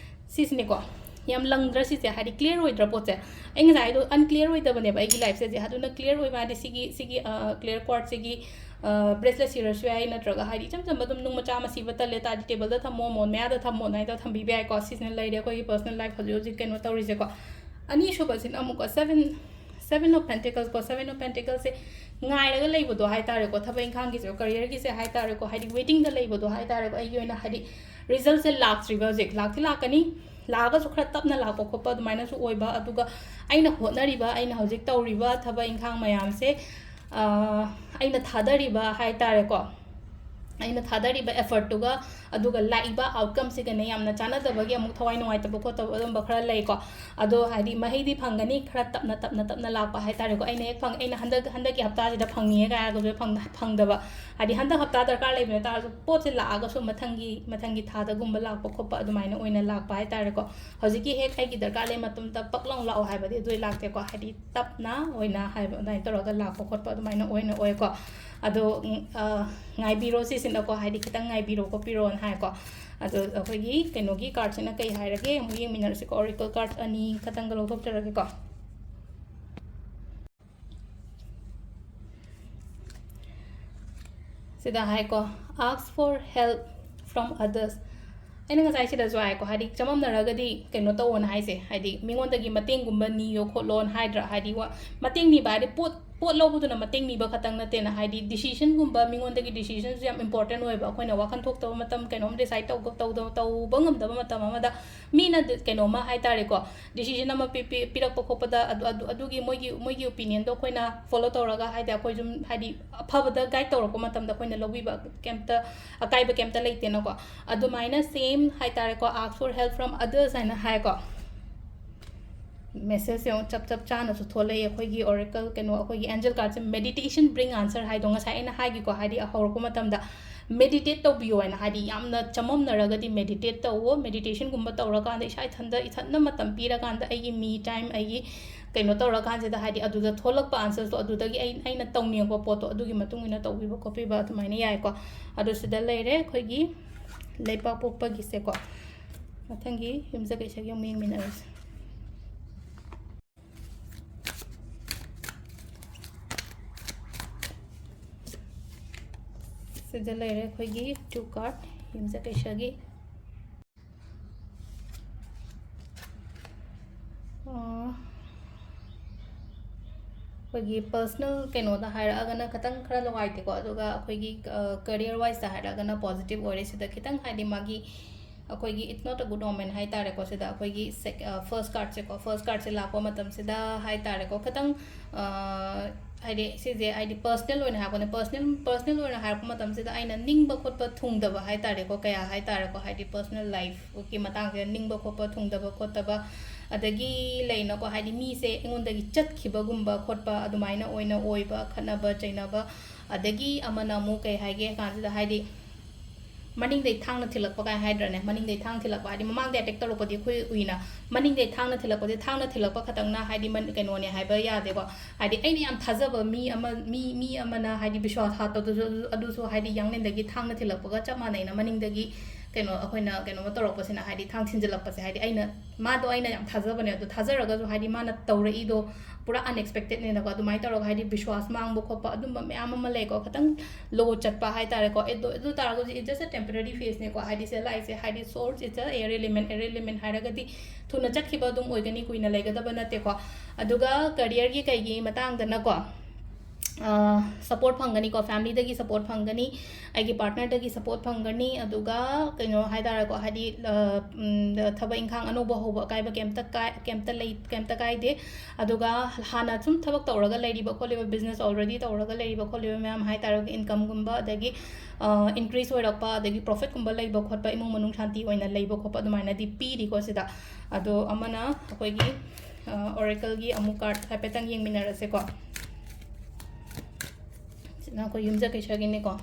ꯁꯤꯁꯤꯅꯦꯀꯣ꯫ ꯌꯥꯝ ꯂꯪꯗ꯭ꯔꯥ ꯁꯤꯁꯦ? ꯍꯥꯏꯗꯤ, ꯀ꯭ꯂꯤꯌꯔ ꯑꯣꯏꯗ꯭ꯔꯥ ꯄꯣꯠꯁꯦ? ꯑꯩ ꯉꯁꯥꯏꯗꯣ ꯑꯟꯀ꯭ꯂꯤꯌꯔ ꯑꯣꯏꯗꯕꯅꯦꯕ ꯑꯩꯒꯤ ꯂꯥꯏꯐꯁꯦ꯫ ꯑꯗꯨꯅ ꯀ꯭ꯂꯤꯌꯔ ꯑꯣꯏꯕ ꯍꯥꯏꯗꯤ ꯁꯤꯒꯤ, ꯁꯤꯒꯤ, ꯑ, ꯀ꯭ꯂꯤꯌꯔ ꯀꯥꯔꯗꯁꯤꯒꯤ, ꯑ, ꯕ꯭ꯔꯦꯁꯂꯦꯠ ꯁꯤꯔꯁꯨ ꯌꯥꯏ, ꯅꯠꯇ꯭ꯔꯒ, ꯍꯥꯏꯗꯤ, ꯏꯆꯝ ꯆꯝꯕ ꯑꯗꯨꯝ ꯅꯨꯡ ꯃꯆꯥ ꯑꯃ ꯁꯤꯕ ꯇꯜꯂꯦ ꯇꯥꯔꯗꯤ ꯇꯦꯕꯜꯗ ꯊꯝꯃꯣ, ꯃꯣꯟ ꯃꯌꯥꯗ ꯊꯝꯃꯣ, ꯑꯗꯨꯃꯥꯏꯅ ꯇꯧꯔ ꯊꯝꯕꯤꯕ ꯌꯥꯏꯀꯣ꯫ ꯁꯤꯁꯤꯅ ꯂꯩꯔꯦ ꯑꯩꯈꯣꯏꯒꯤ ꯄꯔꯁꯅꯦꯜ ꯂꯥꯏꯐ ꯍꯧꯖꯤꯛ ꯍꯧꯖꯤꯛ ꯀꯩꯅꯣ ꯇꯧꯔꯤꯁꯦꯀꯣ꯫ ꯑꯅꯤꯁꯨꯕꯁꯤꯅ ꯑꯃꯨꯛꯀꯣ, seven, seven of Pentacles ꯀꯣ, Seven of Pentaclesꯁꯦ ꯉꯥꯏꯔꯒ ꯂꯩꯕꯗꯣ ꯍꯥꯏ ꯇꯥꯔꯦꯀꯣ, ꯊꯕꯛ ꯏꯪꯈꯥꯡꯒꯤꯁꯨ, ꯀꯔꯤꯌꯔꯒꯤꯁꯦ ꯍꯥꯏ ꯇꯥꯔꯦꯀꯣ, ꯍꯥꯏꯗꯤ, ꯋꯦꯇꯤꯡꯗ ꯂꯩꯕꯗꯣ ꯍꯥꯏ ꯇꯥꯔꯦꯀꯣ꯫ ꯑꯩꯒꯤ ꯑꯣꯏꯅ, ꯍꯥꯏꯗꯤ, ꯔꯤꯖꯜꯁꯦ ꯂꯥꯛꯇ꯭ꯔꯤꯕ ꯍꯧꯖꯤꯛ, ꯂꯥꯛꯇꯤ ꯂꯥꯛꯀꯅꯤ, ꯂꯥꯛꯑꯒꯁꯨ ꯈꯔ ꯇꯞꯅ ꯂꯥꯛꯄ ꯈꯣꯠꯄ ꯑꯗꯨꯃꯥꯏꯅꯁꯨ ꯑꯣꯏꯕ꯫ ꯑꯗꯨꯒ ꯑꯩꯅ ꯍꯣꯠꯅꯔꯤꯕ, ꯑꯩꯅ ꯍꯧꯖꯤꯛ ꯇꯧꯔꯤꯕ ꯊꯕꯛ ꯏꯪꯈꯥꯡ ꯃꯌꯥꯝꯁꯦ, ꯑ, ꯑꯩꯅ ꯊꯥꯗꯔꯤꯕ ꯍꯥꯏ ꯇꯥꯔꯦꯀꯣ, ꯑꯩꯅ ꯊꯥꯗꯔꯤꯕ ꯑꯦꯐꯔꯠꯇꯨꯒ ꯑꯗꯨꯒ ꯂꯥꯛꯏꯕ ꯑꯥꯎꯠꯀꯝꯁꯤꯒꯅꯦ ꯌꯥꯝꯅ ꯆꯥꯟꯅꯗꯕꯒꯤ ꯑꯃꯨꯛ ꯊꯋꯥꯏ ꯅꯨꯡꯉꯥꯏꯇꯕ ꯈꯣꯠꯇꯕ ꯑꯗꯨꯝꯕ ꯈꯔ ꯂꯩꯀꯣ꯫ ꯑꯗꯣ, ꯍꯥꯏꯗꯤ, ꯃꯍꯩꯗꯤ ꯐꯪꯒꯅꯤ, ꯈꯔ ꯇꯞꯅ, ꯇꯞꯅ, ꯇꯞꯅ ꯂꯥꯛꯄ ꯍꯥꯏ ꯇꯥꯔꯦꯀꯣ꯫ ꯑꯩꯅ ꯍꯦꯛ ꯐꯪ-, ꯑꯩꯅ ꯍꯟꯗꯛ, ꯍꯟꯗꯛꯀꯤ ꯍꯞꯇꯥꯁꯤꯗ ꯐꯪꯅꯤꯡꯉꯦ ꯀꯥꯏ ꯍꯥꯏꯔꯒꯁꯨ ꯐꯪ-, ꯐꯪꯗꯕ꯫ ꯍꯥꯏꯗꯤ, ꯍꯟꯗꯛ ꯍꯞꯇꯥ ꯗꯔꯀꯥꯔ ꯂꯩꯕ ꯇꯥꯔꯁꯨ, ꯄꯣꯠꯁꯦ ꯂꯥꯛꯑꯒꯁꯨ ꯃꯊꯪꯒꯤ, ꯃꯊꯪꯒꯤ ꯊꯥꯗꯒꯨꯝꯕ ꯂꯥꯛꯄ ꯈꯣꯠꯄ ꯑꯗꯨꯃꯥꯏꯅ ꯑꯣꯏꯅ ꯂꯥꯛꯄ ꯍꯥꯏ ꯇꯥꯔꯦꯀꯣ꯫ ꯍꯧꯖꯤꯛꯀꯤ ꯍꯦꯛ ꯑꯩꯒꯤ ꯗꯔꯀꯥꯔ ꯂꯩ ꯃꯇꯝꯗ ꯄꯛ ꯂꯥꯎ ꯂꯥꯛꯑꯣ ꯍꯥꯏꯕꯗꯤ ꯑꯗꯨ ꯂꯥꯛꯇꯦꯀꯣ꯫ ꯍꯥꯏꯗꯤ, ꯇꯞꯅ ꯑꯣꯏꯅ ꯍꯥꯏꯕ ꯑꯗꯨꯃꯥꯏꯅ ꯇꯧꯔꯒ ꯂꯥꯛꯄ ꯈꯣꯠꯄ ꯑꯗꯨꯃꯥꯏꯅ ꯑꯣꯏꯅ ꯑꯣꯏꯀꯣ꯫ ꯑꯗꯣ, ꯎꯝ, ꯑ, ꯉꯥꯏꯕꯤꯔꯣ ꯁꯤꯁꯤꯅꯀꯣ, ꯍꯥꯏꯗꯤ, ꯈꯤꯇꯪ ꯉꯥꯏꯕꯤꯔꯣ ꯈꯣꯠꯄꯤꯔꯣꯅ ꯍꯥꯏꯀꯣ꯫ ꯑꯗꯣ ꯑꯩꯈꯣꯏꯒꯤ ꯀꯩꯅꯣꯒꯤ ꯀꯥꯔꯠꯁꯤꯅ ꯀꯩ ꯍꯥꯏꯔꯒꯦ ꯑꯃꯨꯛ ꯌꯦꯡꯃꯤꯟꯅꯔꯁꯤꯀꯣ꯫ ꯑꯣꯔꯦꯀꯜ ꯀꯥꯔꯠ ꯑꯅꯤ ꯈꯛꯇꯪꯒ ꯂꯧꯊꯣꯛꯆꯔꯒꯦꯀꯣ꯫ ꯁꯤꯗ ꯍꯥꯏꯀꯣ, "Ask for help from others"꯫ ꯑꯩꯅ ꯉꯁꯥꯏ ꯁꯤꯗꯁꯨ ꯍꯥꯏꯀꯣ, ꯍꯥꯏꯗꯤ, ꯆꯃꯝꯅꯔꯒꯗꯤ ꯀꯩꯅꯣ ꯇꯧꯋꯣꯅ ꯍꯥꯏꯁꯦ, ꯍꯥꯏꯗꯤ, ꯃꯤꯉꯣꯟꯗꯒꯤ ꯃꯇꯦꯡꯒꯨꯝꯕ ꯅꯤꯌꯣ ꯈꯣꯠꯂꯣꯅ ꯍꯥꯏꯗ꯭ꯔꯥ? ꯍꯥꯏꯗꯤ, ꯋꯥ-, ꯃꯇꯦꯡ ꯅꯤꯕ ꯍꯥꯏꯗꯤ ꯄꯣꯠ ꯄꯣꯠ ꯂꯧꯕꯗꯨꯅ ꯃꯇꯦꯡ ꯅꯤꯕ ꯈꯛꯇꯪ ꯅꯠꯇꯦꯅ, ꯍꯥꯏꯗꯤ decisionꯒꯨꯝꯕ, ꯃꯤꯉꯣꯟꯗꯒꯤ decisionꯁꯨ ꯌꯥꯝ important ꯑꯣꯏꯕ꯫ ꯑꯩꯈꯣꯏꯅ ꯋꯥꯈꯜ ꯊꯣꯛꯇꯕ ꯃꯇꯝ, ꯀꯩꯅꯣꯝ decide ꯇꯧꯕ, ꯇꯧꯗꯕ, ꯇꯧꯕ ꯉꯝꯗꯕ ꯃꯇꯝ ꯑꯃꯗ ꯃꯤꯅ ꯗ-, ꯀꯩꯅꯣꯝꯃ ꯍꯥꯏ ꯇꯥꯔꯦꯀꯣ, decision ꯑꯃ ꯄꯤ-, ꯄꯤ-, ꯄꯤꯔꯛꯄ ꯈꯣꯠꯄꯗ ꯑꯗꯨ, ꯑꯗꯨ, ꯑꯗꯨꯒꯤ ꯃꯣꯏꯒꯤ, ꯃꯣꯏꯒꯤ opinionꯗꯣ ꯑꯩꯈꯣꯏꯅ follow ꯇꯧꯔꯒ, ꯍꯥꯏꯗꯤ ꯑꯩꯈꯣꯏ ꯁꯨꯝ, ꯍꯥꯏꯗꯤ ꯑꯐꯕꯗ guide ꯇꯧꯔꯛꯄ ꯃꯇꯝꯗ ꯑꯩꯈꯣꯏꯅ ꯂꯧꯕꯤꯕ ꯀꯩꯝꯇ, ꯑꯀꯥꯏꯕ ꯀꯩꯝꯇ ꯂꯩꯇꯦꯅꯀꯣ꯫ ꯑꯗꯨꯃꯥꯏꯅ same ꯍꯥꯏ ꯇꯥꯔꯦꯀꯣ, ask for help from others ꯍꯥꯏꯅ ꯍꯥꯏꯀꯣ꯫ Message ꯌꯦꯡꯉꯣ, ꯆꯞ ꯆꯞ ꯆꯥꯅꯁꯨ ꯊꯣꯛꯂꯛꯏ꯫ ꯑꯩꯈꯣꯏꯒꯤ oracle, ꯀꯩꯅꯣ, ꯑꯩꯈꯣꯏꯒꯤ angel cardꯁꯦ meditation bring answer ꯍꯥꯏꯗꯣ ꯉꯁꯥꯏ ꯑꯩꯅ ꯍꯥꯏꯈꯤꯀꯣ, ꯍꯥꯏꯗꯤ ꯍꯧꯔꯛꯄ ꯃꯇꯝꯗ meditate ꯇꯧꯕꯤꯌꯣ ꯍꯥꯏꯅ, ꯍꯥꯏꯗꯤ ꯌꯥꯝꯅ ꯆꯃꯝꯅꯔꯒꯗꯤ meditate ꯇꯧꯋꯣ꯫ Meditationꯒꯨꯝꯕ ꯇꯧꯔꯀꯥꯟꯗ ꯏꯁꯥ ꯏꯊꯟꯗ, ꯏꯊꯟꯗ ꯃꯇꯝ ꯄꯤꯔꯀꯥꯟꯗ ꯑꯩꯒꯤ me time, ꯑꯩꯒꯤ ꯀꯩꯅꯣ ꯇꯧꯔꯀꯥꯟꯁꯤꯗ, ꯍꯥꯏꯗꯤ ꯑꯗꯨꯗ ꯊꯣꯛꯂꯛꯄ answersꯇꯣ ꯑꯗꯨꯗꯒꯤ ꯑꯩ, ꯑꯩꯅ ꯇꯧꯅꯤꯡꯉꯛꯄ ꯄꯣꯠꯇꯣ ꯑꯗꯨꯒꯤ ꯃꯇꯨꯡ ꯏꯟꯅ ꯇꯧꯕꯤꯕ ꯈꯣꯠꯄꯤꯕ ꯑꯗꯨꯃꯥꯏꯅ ꯌꯥꯏꯀꯣ꯫ ꯑꯗꯨ ꯁꯤꯗ ꯂꯩꯔꯦ ꯑꯩꯈꯣꯏꯒꯤ ꯂꯩꯄꯥꯛꯄꯣꯛꯄꯒꯤꯁꯦꯀꯣ꯫ ꯃꯊꯪꯒꯤ ꯌꯨꯝꯁꯀꯩꯁꯒꯤ ꯑꯃꯨꯛ ꯌꯦꯡꯃꯤꯟꯅꯔꯁꯦ꯫ ꯁꯤꯗ ꯂꯩꯔꯦ ꯑꯩꯈꯣꯏꯒꯤ two card, ꯌꯨꯝꯁꯀꯩꯁꯒꯤ꯫ ꯑꯥ, ꯑꯩꯈꯣꯏꯒꯤ personal ꯀꯩꯅꯣꯗ ꯍꯥꯏꯔꯛꯑꯒꯅ ꯈꯤꯇꯪ ꯈꯔ ꯅꯨꯡꯉꯥꯏꯇꯦꯀꯣ, ꯑꯗꯨꯒ ꯑꯩꯈꯣꯏꯒꯤ, ꯑ, career wiseꯇ ꯍꯥꯏꯔꯛꯑꯒꯅ positive ꯑꯣꯏꯔꯦ꯫ ꯁꯤꯗ ꯈꯤꯇꯪ, ꯍꯥꯏꯗꯤ, ꯃꯥꯒꯤ, ꯑꯩꯈꯣꯏꯒꯤ it's not a good omen ꯍꯥꯏ ꯇꯥꯔꯦꯀꯣ꯫ ꯁꯤꯗ ꯑꯩꯈꯣꯏꯒꯤ sec-, ꯑ, first cardꯁꯦꯀꯣ, first cardꯁꯦ ꯂꯥꯛꯄ ꯃꯇꯝꯁꯤꯗ ꯍꯥꯏ ꯇꯥꯔꯦꯀꯣ, ꯈꯤꯇꯪ, ꯑ, ꯍꯥꯏꯗꯤ ꯁꯤꯁꯦ, ꯍꯥꯏꯗꯤ personal ꯑꯣꯏꯅ ꯍꯥꯏꯔꯛꯄꯅꯦ꯫ Personal, personal ꯑꯣꯏꯅ ꯍꯥꯏꯔꯛꯄ ꯃꯇꯝꯁꯤꯗ ꯑꯩꯅ ꯅꯤꯡꯕ ꯈꯣꯠꯄ ꯊꯨꯡꯗꯕ ꯍꯥꯏ ꯇꯥꯔꯦꯀꯣ, ꯀꯌꯥ ꯍꯥꯏ ꯇꯥꯔꯦꯀꯣ, ꯍꯥꯏꯗꯤ personal lifeꯀꯤ ꯃꯇꯥꯡꯁꯤꯗ ꯅꯤꯡꯕ ꯈꯣꯠꯄ ꯊꯨꯡꯗꯕ ꯈꯣꯠꯇꯕ, ꯑꯗꯒꯤ ꯂꯩꯅꯀꯣ, ꯍꯥꯏꯗꯤ ꯃꯤꯁꯦ ꯑꯩꯉꯣꯟꯗꯒꯤ ꯆꯠꯈꯤꯕꯒꯨꯝꯕ ꯈꯣꯠꯄ ꯑꯗꯨꯃꯥꯏꯅ ꯑꯣꯏꯅ ꯑꯣꯏꯕ, ꯈꯠꯅꯕ ꯆꯩꯅꯕ, ꯑꯗꯒꯤ ꯑꯃꯅ ꯑꯃꯨꯛ ꯀꯩ ꯍꯥꯏꯒꯦ ꯀꯥꯟꯁꯤꯗ, ꯍꯥꯏꯗꯤ ꯃꯅꯤꯡꯗꯩ ꯊꯥꯡꯅ ꯊꯤꯜꯂꯛꯄ ꯀꯥꯏ ꯍꯥꯏꯗ꯭ꯔꯅꯦ, ꯃꯅꯤꯡꯗꯩ ꯊꯥꯡ ꯊꯤꯜꯂꯛꯄ, ꯍꯥꯏꯗꯤ ꯃꯃꯥꯡꯗꯩ attack ꯇꯧꯔꯛꯄꯗꯤ ꯑꯩꯈꯣꯏ ꯎꯏꯅ, ꯃꯅꯤꯡꯗꯩ ꯊꯥꯡꯅ ꯊꯤꯜꯂꯛꯄꯗꯤ, ꯊꯥꯡꯅ ꯊꯤꯜꯂꯛꯄ ꯈꯛꯇꯪꯅ, ꯍꯥꯏꯗꯤ, ꯃꯟ-, ꯀꯩꯅꯣꯅꯦ ꯍꯥꯏꯕ ꯌꯥꯗꯦꯀꯣ꯫ ꯍꯥꯏꯗꯤ ꯑꯩꯅ ꯌꯥꯝ ꯊꯥꯖꯕ ꯃꯤ ꯑꯃ, ꯃꯤ, ꯃꯤ ꯑꯃꯅ, ꯍꯥꯏꯗꯤ, ꯕꯤꯁ꯭ꯋꯥꯁ ꯍꯥꯠꯄꯗꯨꯁꯨ, ꯑꯗꯨꯁꯨ, ꯍꯥꯏꯗꯤ, ꯌꯥꯡꯂꯦꯟꯗꯒꯤ ꯊꯥꯡꯅ ꯊꯤꯜꯂꯛꯄꯒ ꯆꯞ ꯃꯥꯟꯅꯩꯅ, ꯃꯅꯤꯡꯗꯒꯤ ꯀꯩꯅꯣ, ꯑꯩꯈꯣꯏꯅ ꯀꯩꯅꯣꯃ ꯇꯧꯔꯛꯄꯁꯤꯅ, ꯍꯥꯏꯗꯤ, ꯊꯥꯡ ꯊꯤꯟꯖꯤꯜꯂꯛꯄꯁꯦ, ꯍꯥꯏꯗꯤ, ꯑꯩꯅ, ꯃꯥꯗꯣ ꯑꯩꯅ ꯌꯥꯝ ꯊꯥꯖꯕꯅꯦ, ꯑꯗꯣ ꯊꯥꯖꯔꯒꯁꯨ, ꯍꯥꯏꯗꯤ, ꯃꯥꯅ ꯇꯧꯔꯛꯏꯗꯣ ꯄꯨꯔꯥ unexpectedꯅꯦꯅꯀꯣ꯫ ꯑꯗꯨꯃꯥꯏꯅ ꯇꯧꯔꯒ, ꯍꯥꯏꯗꯤ, ꯕꯤꯁ꯭ꯋꯥꯁ ꯃꯥꯡꯕ ꯈꯣꯠꯄ ꯑꯗꯨꯝꯕ ꯃꯌꯥꯝ ꯑꯃ ꯂꯩꯀꯣ, ꯈꯤꯇꯪ low ꯆꯠꯄ ꯍꯥꯏ ꯇꯥꯔꯦꯀꯣ꯫ ꯑꯗꯨ, ꯑꯗꯨ ꯇꯥꯔꯒꯁꯨ it's just a temporary phaseꯅꯦꯀꯣ, ꯍꯥꯏꯗꯤ, ꯁꯤꯗ ꯂꯥꯛꯏꯁꯦ, ꯍꯥꯏꯗꯤ, source is a air element, air element ꯍꯥꯏꯔꯒꯗꯤ ꯊꯨꯅ ꯆꯠꯈꯤꯕ ꯑꯗꯨꯝ ꯑꯣꯏꯒꯅꯤ, ꯀꯨꯏꯅ ꯂꯩꯒꯗꯕ ꯅꯠꯇꯦꯀꯣ꯫ ꯑꯗꯨꯒ careerꯒꯤ ꯀꯩꯒꯤ ꯃꯇꯥꯡꯗꯅꯀꯣ, ꯁꯄꯣꯔꯠ ꯐꯪꯒꯅꯤꯀꯣ, ꯐꯦꯃꯤꯂꯤꯗꯒꯤ ꯁꯄꯣꯔꯠ ꯐꯪꯒꯅꯤ, ꯑꯩꯒꯤ ꯄꯥꯔꯠꯅꯔꯗꯒꯤ ꯁꯄꯣꯔꯠ ꯐꯪꯒꯅꯤ꯫ ꯑꯗꯨꯒ ꯀꯩꯅꯣ ꯍꯥꯏ ꯇꯥꯔꯦꯀꯣ, ꯍꯥꯏꯗꯤ ꯊꯕꯛ ꯏꯪꯈꯥꯡ ꯑꯅꯧꯕ ꯍꯧꯕ ꯑꯀꯥꯏꯕ ꯀꯩꯝꯇ ꯀꯥꯏ ꯀꯩꯝꯇ ꯂꯩ ꯀꯩꯝꯇ ꯀꯥꯏꯗꯦ꯫ ꯑꯗꯨꯒ ꯍꯥꯟꯅ ꯁꯨꯝ ꯊꯕꯛ ꯇꯧꯔꯒ ꯂꯩꯔꯤꯕ ꯈꯣꯠꯂꯤꯕ, ꯕꯤꯖꯤꯅꯦꯁ ꯑꯣꯜꯔꯦꯗꯤ ꯇꯧꯔꯒ ꯂꯩꯔꯤꯕ ꯈꯣꯠꯂꯤꯕ ꯃꯌꯥꯝ ꯍꯥꯏ ꯇꯥꯔꯒ, ꯏꯟꯀꯝꯒꯨꯝꯕ, ꯑꯗꯒꯤ ꯏꯟꯀ꯭ꯔꯤꯁ ꯑꯣꯏꯔꯛꯄ, ꯑꯗꯒꯤ ꯄ꯭ꯔꯣꯐꯤꯠꯀꯨꯝꯕ ꯂꯩꯕ ꯈꯣꯠꯄ, ꯏꯃꯨꯡ ꯃꯅꯨꯡ ꯁꯥꯟꯇꯤ ꯑꯣꯏꯅ ꯂꯩꯕ ꯈꯣꯠꯄ ꯑꯗꯨꯃꯥꯏꯅꯗꯤ ꯄꯤꯔꯤꯀꯣ ꯁꯤꯗ꯫ ꯑꯗꯣ ꯑꯃꯅ ꯑꯩꯈꯣꯏꯒꯤ ꯑꯣꯔꯦꯀꯜꯒꯤ ꯑꯃꯨꯛ ꯀꯥꯔꯠ ꯍꯥꯏꯐꯦꯠꯇꯪ ꯌꯦꯡꯃꯤꯟꯅꯔꯁꯦꯀꯣ꯫ ꯁꯤꯅ ꯑꯩꯈꯣꯏ ꯌꯨꯝꯖꯀꯩꯁꯒꯤꯅꯤꯀꯣ꯫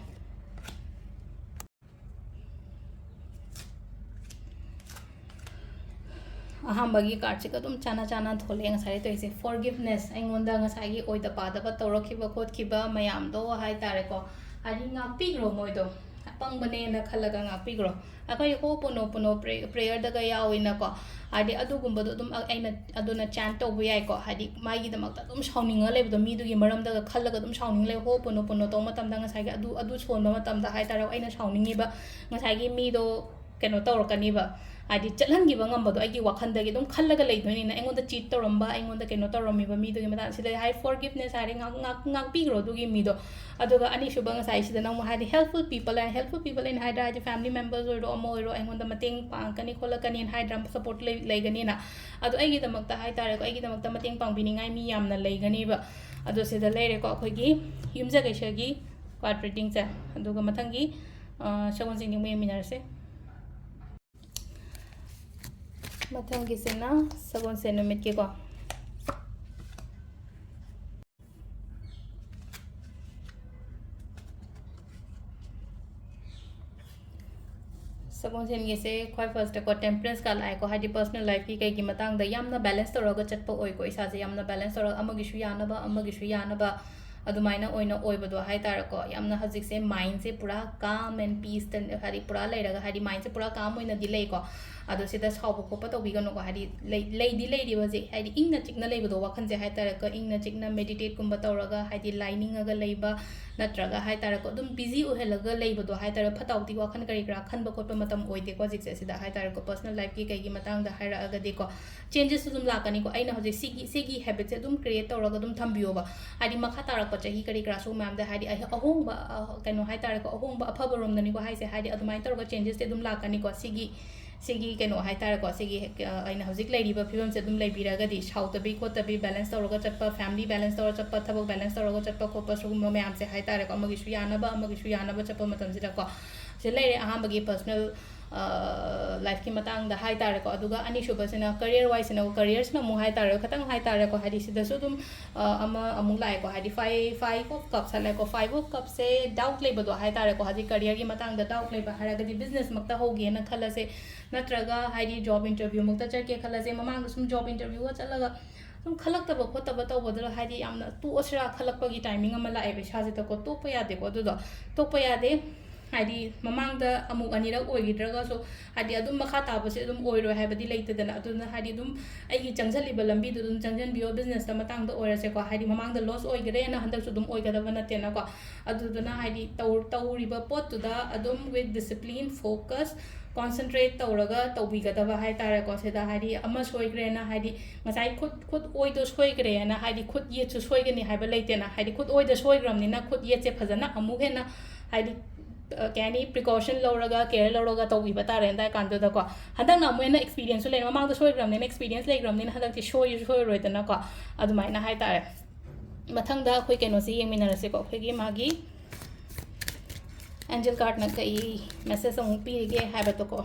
ꯑꯍꯥꯟꯕꯒꯤ ꯀꯥꯔꯠꯁꯤꯒ ꯑꯗꯨꯝ ꯆꯥꯅ ꯆꯥꯅ ꯊꯣꯛꯂꯛꯑꯦ ꯉꯁꯥꯏ ꯇꯧꯔꯤꯁꯦ꯫ ꯐꯣꯔꯒꯤꯐꯅꯦꯁ, ꯑꯩꯉꯣꯟꯗ ꯉꯁꯥꯏꯒꯤ ꯑꯣꯏꯗ ꯄꯥꯗꯕ ꯇꯧꯔꯛꯈꯤꯕ ꯈꯣꯠꯈꯤꯕ ꯃꯌꯥꯝꯗꯣ ꯍꯥꯏ ꯇꯥꯔꯦꯀꯣ, ꯍꯥꯏꯗꯤ ꯉꯥꯛꯄꯤꯈ꯭ꯔꯣ ꯃꯣꯏꯗꯣ, ꯑꯄꯪꯕꯅꯦꯅ ꯈꯜꯂꯒ ꯉꯥꯛꯄꯤꯈ꯭ꯔꯣ꯫ ꯑꯩꯈꯣꯏ ꯍꯣ ꯄꯣꯅꯣ ꯄꯣꯅꯣ ꯄ꯭ꯔꯦ ꯄ꯭ꯔꯦꯌꯔꯗꯒ ꯌꯥꯎꯏꯅꯀꯣ, ꯍꯥꯏꯗꯤ ꯑꯗꯨꯒꯨꯝꯕꯗꯣ ꯑꯗꯨꯝ ꯑ- ꯑꯩꯅ ꯑꯗꯨꯅ ꯆꯥꯟ ꯇꯧꯕ ꯌꯥꯏꯀꯣ꯫ ꯍꯥꯏꯗꯤ ꯃꯥꯒꯤꯗꯃꯛꯇ ꯑꯗꯨꯝ ꯁꯥꯎꯅꯤꯡꯉ ꯂꯩꯕꯗꯣ, ꯃꯤꯗꯨꯒꯤ ꯃꯔꯝꯗꯒ ꯈꯜꯂꯒ ꯑꯗꯨꯝ ꯁꯥꯎꯅꯤꯡ ꯂꯩ꯫ ꯍꯣ ꯄꯣꯅꯣ ꯄꯣꯅꯣ ꯇꯧꯕ ꯃꯇꯝꯗ ꯉꯁꯥꯏꯒꯤ ꯑꯗꯨ ꯑꯗꯨ ꯁꯣꯟꯕ ꯃꯇꯝꯗ ꯍꯥꯏ ꯇꯥꯔꯦ, ꯑꯩꯅ ꯁꯥꯎꯅꯤꯡꯉꯤꯕ ꯉꯁꯥꯏꯒꯤ ꯃꯤꯗꯣ ꯀꯩꯅꯣ ꯇꯧꯔꯛꯀꯅꯤꯕ, ꯍꯥꯏꯗꯤ ꯆꯠꯍꯟꯈꯤꯕ ꯉꯝꯕꯗꯣ ꯑꯩꯒꯤ ꯋꯥꯈꯜꯗꯒꯤ ꯑꯗꯨꯝ ꯈꯜꯂꯒ ꯂꯩꯗꯣꯏꯅꯤꯅ, ꯑꯩꯉꯣꯟꯗ ꯆꯤꯠ ꯇꯧꯔꯝꯕ, ꯑꯩꯉꯣꯟꯗ ꯀꯩꯅꯣ ꯇꯧꯔꯝꯃꯤꯕ ꯃꯤꯗꯨꯒꯤ ꯃꯇꯥꯡ ꯁꯤꯗ ꯍꯥꯏ ꯐꯣꯔꯒꯤꯐꯅꯦꯁ ꯍꯥꯏꯔꯦ, ꯉꯥꯛ- ꯉꯥꯛ- ꯉꯥꯛꯄꯤꯈ꯭ꯔꯣ ꯑꯗꯨꯒꯤ ꯃꯤꯗꯣ꯫ ꯑꯗꯨꯒ ꯑꯅꯤꯁꯨꯕ ꯉꯁꯥꯏ ꯁꯤꯗ ꯅꯪ ꯍꯥꯏꯗꯤ ꯍꯦꯜꯞꯐꯨꯜ ꯄꯤꯄꯜ ꯍꯥꯏꯅ, ꯍꯦꯜꯞꯐꯨꯜ ꯄꯤꯄꯜ ꯑꯩꯅ ꯍꯥꯏꯗ꯭ꯔꯥ, ꯍꯥꯏꯗꯤ ꯐꯦꯃꯤꯂꯤ ꯃꯦꯝꯕꯔꯁ ꯑꯣꯏꯔꯣ ꯑꯃ ꯑꯣꯏꯔꯣ, ꯑꯩꯉꯣꯟꯗ ꯃꯇꯦꯡ ꯄꯥꯡꯉꯛꯀꯅꯤ ꯈꯣꯠꯂꯛꯀꯅꯤꯅ ꯍꯥꯏꯗ꯭ꯔꯥ, ꯁꯞꯄꯣꯔꯠ ꯂꯩ ꯂꯩꯒꯅꯤꯅ꯫ ꯑꯗꯣ ꯑꯩꯒꯤꯗꯃꯛꯇ ꯍꯥꯏ ꯇꯥꯔꯦꯀꯣ, ꯑꯩꯒꯤꯗꯃꯛꯇ ꯃꯇꯦꯡ ꯄꯥꯡꯕꯤꯅꯤꯡꯉꯥꯏ ꯃꯤ ꯌꯥꯝꯅ ꯂꯩꯒꯅꯦꯕ꯫ ꯑꯗꯣ ꯁꯤꯗ ꯂꯩꯔꯦꯀꯣ ꯑꯩꯈꯣꯏꯒꯤ ꯌꯨꯝꯖꯀꯩꯁꯒꯤ ꯀꯥꯔꯠ ꯔꯤꯗꯤꯡꯁꯦ꯫ ꯑꯗꯨꯒ ꯃꯊꯪꯒꯤ ꯑ, ꯁꯒꯣꯜꯁꯦꯟꯒꯤ ꯑꯃꯨꯛ ꯌꯦꯡꯃꯤꯟꯅꯔꯁꯦ꯫ ꯃꯊꯪꯒꯤꯁꯤꯅ ꯁꯒꯣꯜꯁꯦꯟ ꯅꯨꯃꯤꯠꯀꯤꯀꯣ꯫ ꯁꯒꯣꯜꯁꯦꯟꯒꯤꯁꯦ ꯈ꯭ꯋꯥꯏ ꯐꯥꯔꯁꯇꯀꯣ ꯇꯦꯝꯄ꯭ꯔꯦꯟꯁ ꯀꯥꯔꯠ ꯂꯥꯛꯑꯦꯀꯣ, ꯍꯥꯏꯗꯤ ꯄꯔꯁꯅꯦꯜ ꯂꯥꯏꯐꯀꯤ ꯀꯩꯒꯤ ꯃꯇꯥꯡꯗ ꯌꯥꯝꯅ ꯕꯦꯂꯦꯟꯁ ꯇꯧꯔꯒ ꯆꯠꯄ ꯑꯣꯏꯀꯣ, ꯏꯁꯥꯁꯦ ꯌꯥꯝꯅ ꯕꯦꯂꯦꯟꯁ ꯇꯧꯔꯒ ꯑꯃꯒꯤꯁꯨ ꯌꯥꯅꯕ ꯑꯃꯒꯤꯁꯨ ꯌꯥꯅꯕ ꯑꯗꯨꯃꯥꯏꯅ ꯑꯣꯏꯅ ꯑꯣꯏꯕꯗꯣ ꯍꯥꯏ ꯇꯥꯔꯦꯀꯣ꯫ ꯌꯥꯝꯅ ꯍꯧꯖꯤꯛꯁꯦ ꯃꯥꯏꯟꯁꯦ ꯄꯨꯔꯥ ꯀꯥꯝ ꯑꯦꯟ ꯄꯤꯁꯇ, ꯍꯥꯏꯗꯤ ꯄꯨꯔꯥ ꯂꯩꯔꯒ, ꯍꯥꯏꯗꯤ ꯃꯥꯏꯟꯁꯦ ꯄꯨꯔꯥ ꯀꯥꯝ ꯑꯣꯏꯅꯗꯤ ꯂꯩꯀꯣ꯫ ꯑꯗꯣ ꯁꯤꯗ ꯁꯥꯎꯕ ꯈꯣꯠꯄ ꯇꯧꯕꯤꯒꯅꯨꯀꯣ, ꯍꯥꯏꯗꯤ ꯂꯩ ꯂꯩꯗꯤ ꯂꯩꯔꯤꯕꯁꯦ, ꯍꯥꯏꯗꯤ ꯏꯪꯅ ꯆꯤꯛꯅ ꯂꯩꯕꯗꯣ, ꯋꯥꯈꯜꯁꯦ ꯍꯥꯏ ꯇꯥꯔꯦꯀꯣ, ꯏꯪꯅ ꯆꯤꯛꯅ ꯃꯦꯗꯤꯇꯦꯠꯀꯨꯝꯕ ꯇꯧꯔꯒ, ꯍꯥꯏꯗꯤ ꯂꯥꯏ ꯅꯤꯡꯉꯒ ꯂꯩꯕ ꯅꯠꯇ꯭ꯔꯒ ꯍꯥꯏ ꯇꯥꯔꯦꯀꯣ, ꯑꯗꯨꯝ ꯕꯤꯖꯤ ꯑꯣꯏꯍꯜꯂꯒ ꯂꯩꯕꯗꯣ ꯍꯥꯏ ꯇꯥꯔꯦ, ꯐꯠꯇ ꯍꯥꯎꯊꯤ ꯋꯥꯈꯜ ꯀꯔꯤ ꯀꯔꯥ ꯈꯟꯕ ꯈꯣꯠꯄ ꯃꯇꯝ ꯑꯣꯏꯗꯦꯀꯣ ꯍꯧꯖꯤꯛꯁꯦ꯫ ꯁꯤꯗ ꯍꯥꯏ ꯇꯥꯔꯦꯀꯣ, ꯄꯔꯁꯅꯦꯜ ꯂꯥꯏꯐꯀꯤ ꯀꯩꯒꯤ ꯃꯇꯥꯡꯗ ꯍꯥꯏꯔꯛꯑꯒꯗꯤꯀꯣ, ꯆꯦꯟꯖꯦꯁꯁꯨ ꯑꯗꯨꯝ ꯂꯥꯛꯀꯅꯤꯀꯣ꯫ ꯑꯩꯅ ꯍꯧꯖꯤꯛ ꯁꯤꯒꯤ ꯁꯤꯒꯤ ꯍꯦꯕꯤꯠꯁꯦ ꯑꯗꯨꯝ ꯀ꯭ꯔꯤꯌꯦꯠ ꯇꯧꯔꯒ ꯑꯗꯨꯝ ꯊꯝꯕꯤꯌꯣꯕ, ꯍꯥꯏꯗꯤ ꯃꯈꯥ ꯇꯥꯔꯛꯄ ꯆꯍꯤ ꯀꯔꯤ ꯀꯔꯥ ꯁꯨ ꯃꯌꯥꯝꯗ ꯍꯥꯏꯗꯤ ꯑꯍ-, ꯑꯍꯣꯡꯕ, ꯑ, ꯀꯩꯅꯣ ꯍꯥꯏꯇꯥꯔꯦꯀꯣ, ꯑꯍꯣꯡꯕ ꯑꯐꯕ ꯔꯣꯝꯗꯅꯤꯀꯣ ꯍꯥꯏꯁꯦ꯫ ꯍꯥꯏꯗꯤ ꯑꯗꯨꯃꯥꯏꯅ ꯇꯧꯔꯒ changes ꯇꯤ ꯑꯗꯨꯝ ꯂꯥꯛꯀꯅꯤꯀꯣ꯫ ꯁꯤꯒꯤ, ꯁꯤꯒꯤ ꯀꯩꯅꯣ ꯍꯥꯏꯇꯥꯔꯦꯀꯣ, ꯁꯤꯒꯤ, ꯑ, ꯑꯩꯅ ꯍꯧꯖꯤꯛ ꯂꯩꯔꯤꯕ ꯐꯤꯕꯝꯁꯦ ꯑꯗꯨꯝ ꯂꯩꯕꯤꯔꯒꯗꯤ, ꯁꯥꯎꯗꯕꯤ ꯈꯣꯠꯇꯕꯤ, balance ꯇꯧꯔꯒ ꯆꯠꯄ, family balance ꯇꯧꯔꯒ ꯆꯠꯄ, ꯊꯕꯛ balance ꯇꯧꯔꯒ ꯆꯠꯄ ꯈꯣꯠꯄ, ꯁꯤꯒꯨꯝꯕ ꯃꯌꯥꯝꯁꯦ ꯍꯥꯏꯇꯥꯔꯦꯀꯣ, ꯑꯃꯒꯤꯁꯨ ꯌꯥꯅꯕ, ꯑꯃꯒꯤꯁꯨ ꯌꯥꯅꯕ ꯆꯠꯄ ꯃꯇꯝꯁꯤꯗꯀꯣ꯫ ꯁꯤ ꯂꯩꯔꯦ ꯑꯍꯥꯟꯕꯒꯤ personal, ꯑ, life ꯀꯤ ꯃꯇꯥꯡꯗ ꯍꯥꯏꯇꯥꯔꯦꯀꯣ꯫ ꯑꯗꯨꯒ ꯑꯅꯤꯁꯨꯕꯁꯤꯅ career wise ꯁꯤꯅ, career ꯁꯤꯅ ꯑꯃꯨꯛ ꯍꯥꯏꯇꯥꯔꯦ, ꯈꯤꯇꯪ ꯍꯥꯏꯇꯥꯔꯦꯀꯣ, ꯍꯥꯏꯗꯤ ꯁꯤꯗꯁꯨ ꯑꯗꯨꯝ, ꯑ, ꯑꯃ ꯑꯃꯨꯛ ꯂꯥꯛꯑꯦꯀꯣ꯫ ꯍꯥꯏꯗꯤ five, five of cups ꯍꯥꯏꯔꯦꯀꯣ꯫ Five of cups say doubt ꯂꯩꯕꯗꯣ ꯍꯥꯏꯇꯥꯔꯦꯀꯣ꯫ ꯍꯧꯖꯤꯛ career ꯒꯤ ꯃꯇꯥꯡꯗ doubt ꯂꯩꯕ ꯍꯥꯏꯔꯒꯗꯤ, business ꯃꯛꯇ ꯍꯧꯒꯦꯅ ꯈꯜꯂꯁꯦ, ꯅꯠꯇ꯭ꯔꯒ ꯍꯥꯏꯗꯤ job interview ꯃꯛꯇ ꯆꯠꯀꯦ ꯈꯜꯂꯁꯦ, ꯃꯃꯥꯡꯗ ꯁꯨꯝ job interview ꯒ ꯆꯠꯂꯒ ꯁꯨꯝ ꯈꯜꯂꯛꯇꯕ ꯈꯣꯠꯇꯕ ꯇꯧꯕꯗꯨꯗ ꯍꯥꯏꯗꯤ ꯌꯥꯝꯅ ꯇꯣꯛꯑꯁꯤꯔꯥ ꯈꯜꯂꯛꯄꯒꯤ timing ꯑꯃ ꯂꯥꯛꯑꯦꯕ ꯏꯁꯥꯁꯤꯗꯀꯣ꯫ ꯇꯣꯛꯄ ꯌꯥꯗꯦꯀꯣ, ꯑꯗꯨꯗꯣ ꯇꯣꯛꯄ ꯌꯥꯗꯦ꯫ ꯍꯥꯏꯗꯤ ꯃꯃꯥꯡꯗ ꯑꯃꯨꯛ ꯑꯅꯤꯔꯛ ꯑꯣꯏꯈꯤꯗ꯭ꯔꯒꯁꯨ, ꯍꯥꯏꯗꯤ ꯑꯗꯨꯝ ꯃꯈꯥ ꯇꯥꯕꯁꯦ ꯑꯗꯨꯝ ꯑꯣꯏꯔꯣꯏ ꯍꯥꯏꯕꯗꯤ ꯂꯩꯇꯦꯗꯅ꯫ ꯑꯗꯨꯅ ꯍꯥꯏꯗꯤ ꯑꯗꯨꯝ ꯑꯩꯒꯤ ꯆꯪꯁꯤꯜꯂꯤꯕ ꯂꯝꯕꯤꯗꯨ ꯑꯗꯨꯝ ꯆꯪꯁꯤꯟꯕꯤꯌꯣ꯫ Business ꯇ ꯃꯇꯥꯡꯗ ꯑꯣꯏꯔꯁꯦꯀꯣ, ꯍꯥꯏꯗꯤ ꯃꯃꯥꯡꯗ loss ꯑꯣꯏꯈꯔꯦꯅ ꯍꯟꯗꯛꯁꯨ ꯑꯗꯨꯝ ꯑꯣꯏꯒꯗꯕ ꯅꯠꯇꯦꯅꯀꯣ꯫ ꯑꯗꯨꯗꯨꯅ ꯍꯥꯏꯗꯤ ꯇꯧ-, ꯇꯧꯔꯤꯕ ꯄꯣꯠꯇꯨꯗ ꯑꯗꯨꯝ with discipline, focus, concentrate ꯇꯧꯔꯒ ꯇꯧꯕꯤꯒꯗꯕ ꯍꯥꯏꯇꯥꯔꯦꯀꯣ꯫ ꯁꯤꯗ ꯍꯥꯏꯗꯤ ꯑꯃ ꯁꯣꯏꯈ꯭ꯔꯦꯅ ꯍꯥꯏꯗꯤ ꯉꯁꯥꯏ ꯈꯨꯠ, ꯈꯨꯠ ꯑꯣꯏꯗꯣ ꯁꯣꯏꯈ꯭ꯔꯦꯅ ꯍꯥꯏꯗꯤ ꯈꯨꯠ ꯌꯦꯠꯁꯨ ꯁꯣꯏꯒꯅꯤ ꯍꯥꯏꯕ ꯂꯩꯇꯦꯅ꯫ ꯍꯥꯏꯗꯤ ꯈꯨꯠ ꯑꯣꯏꯗ ꯁꯣꯏꯈ꯭ꯔꯕꯅꯤꯅ ꯈꯨꯠ ꯌꯦꯠꯁꯦ ꯐꯖꯅ ꯑꯃꯨꯛ ꯍꯦꯟꯅ ꯍꯥꯏꯗꯤ, ꯑ, ꯀꯩ ꯍꯥꯏꯅꯤ, precaution ꯂꯧꯔꯒ, care ꯂꯧꯔꯒ ꯇꯧꯕꯤꯕ ꯇꯥꯔꯦ ꯑꯗꯥꯏ ꯀꯥꯟꯗꯨꯗꯀꯣ꯫ ꯍꯟꯗꯛꯅ ꯑꯃꯨꯛ ꯍꯦꯟꯅ experience ꯁꯨ ꯂꯩꯔꯦ, ꯃꯃꯥꯡꯗ ꯁꯣꯏꯈ꯭ꯔꯕꯅꯤꯅ, experience ꯂꯩꯈ꯭ꯔꯕꯅꯤꯅ ꯍꯟꯗꯛꯇꯤ ꯁꯣꯏꯁꯨ ꯁꯣꯏꯔꯣꯏꯗꯅꯀꯣ꯫ ꯑꯗꯨꯃꯥꯏꯅ ꯍꯥꯏꯇꯥꯔꯦ꯫ ꯃꯊꯪꯗ ꯑꯩꯈꯣꯏ ꯀꯩꯅꯣꯁꯦ ꯌꯦꯡꯃꯤꯟꯅꯔꯁꯦꯀꯣ, ꯑꯩꯈꯣꯏꯒꯤ ꯃꯥꯒꯤ angel card ꯅ ꯀꯩ message ꯑꯃꯨꯛ ꯄꯤꯔꯤꯒꯦ ꯍꯥꯏꯕꯗꯣꯀꯣ꯫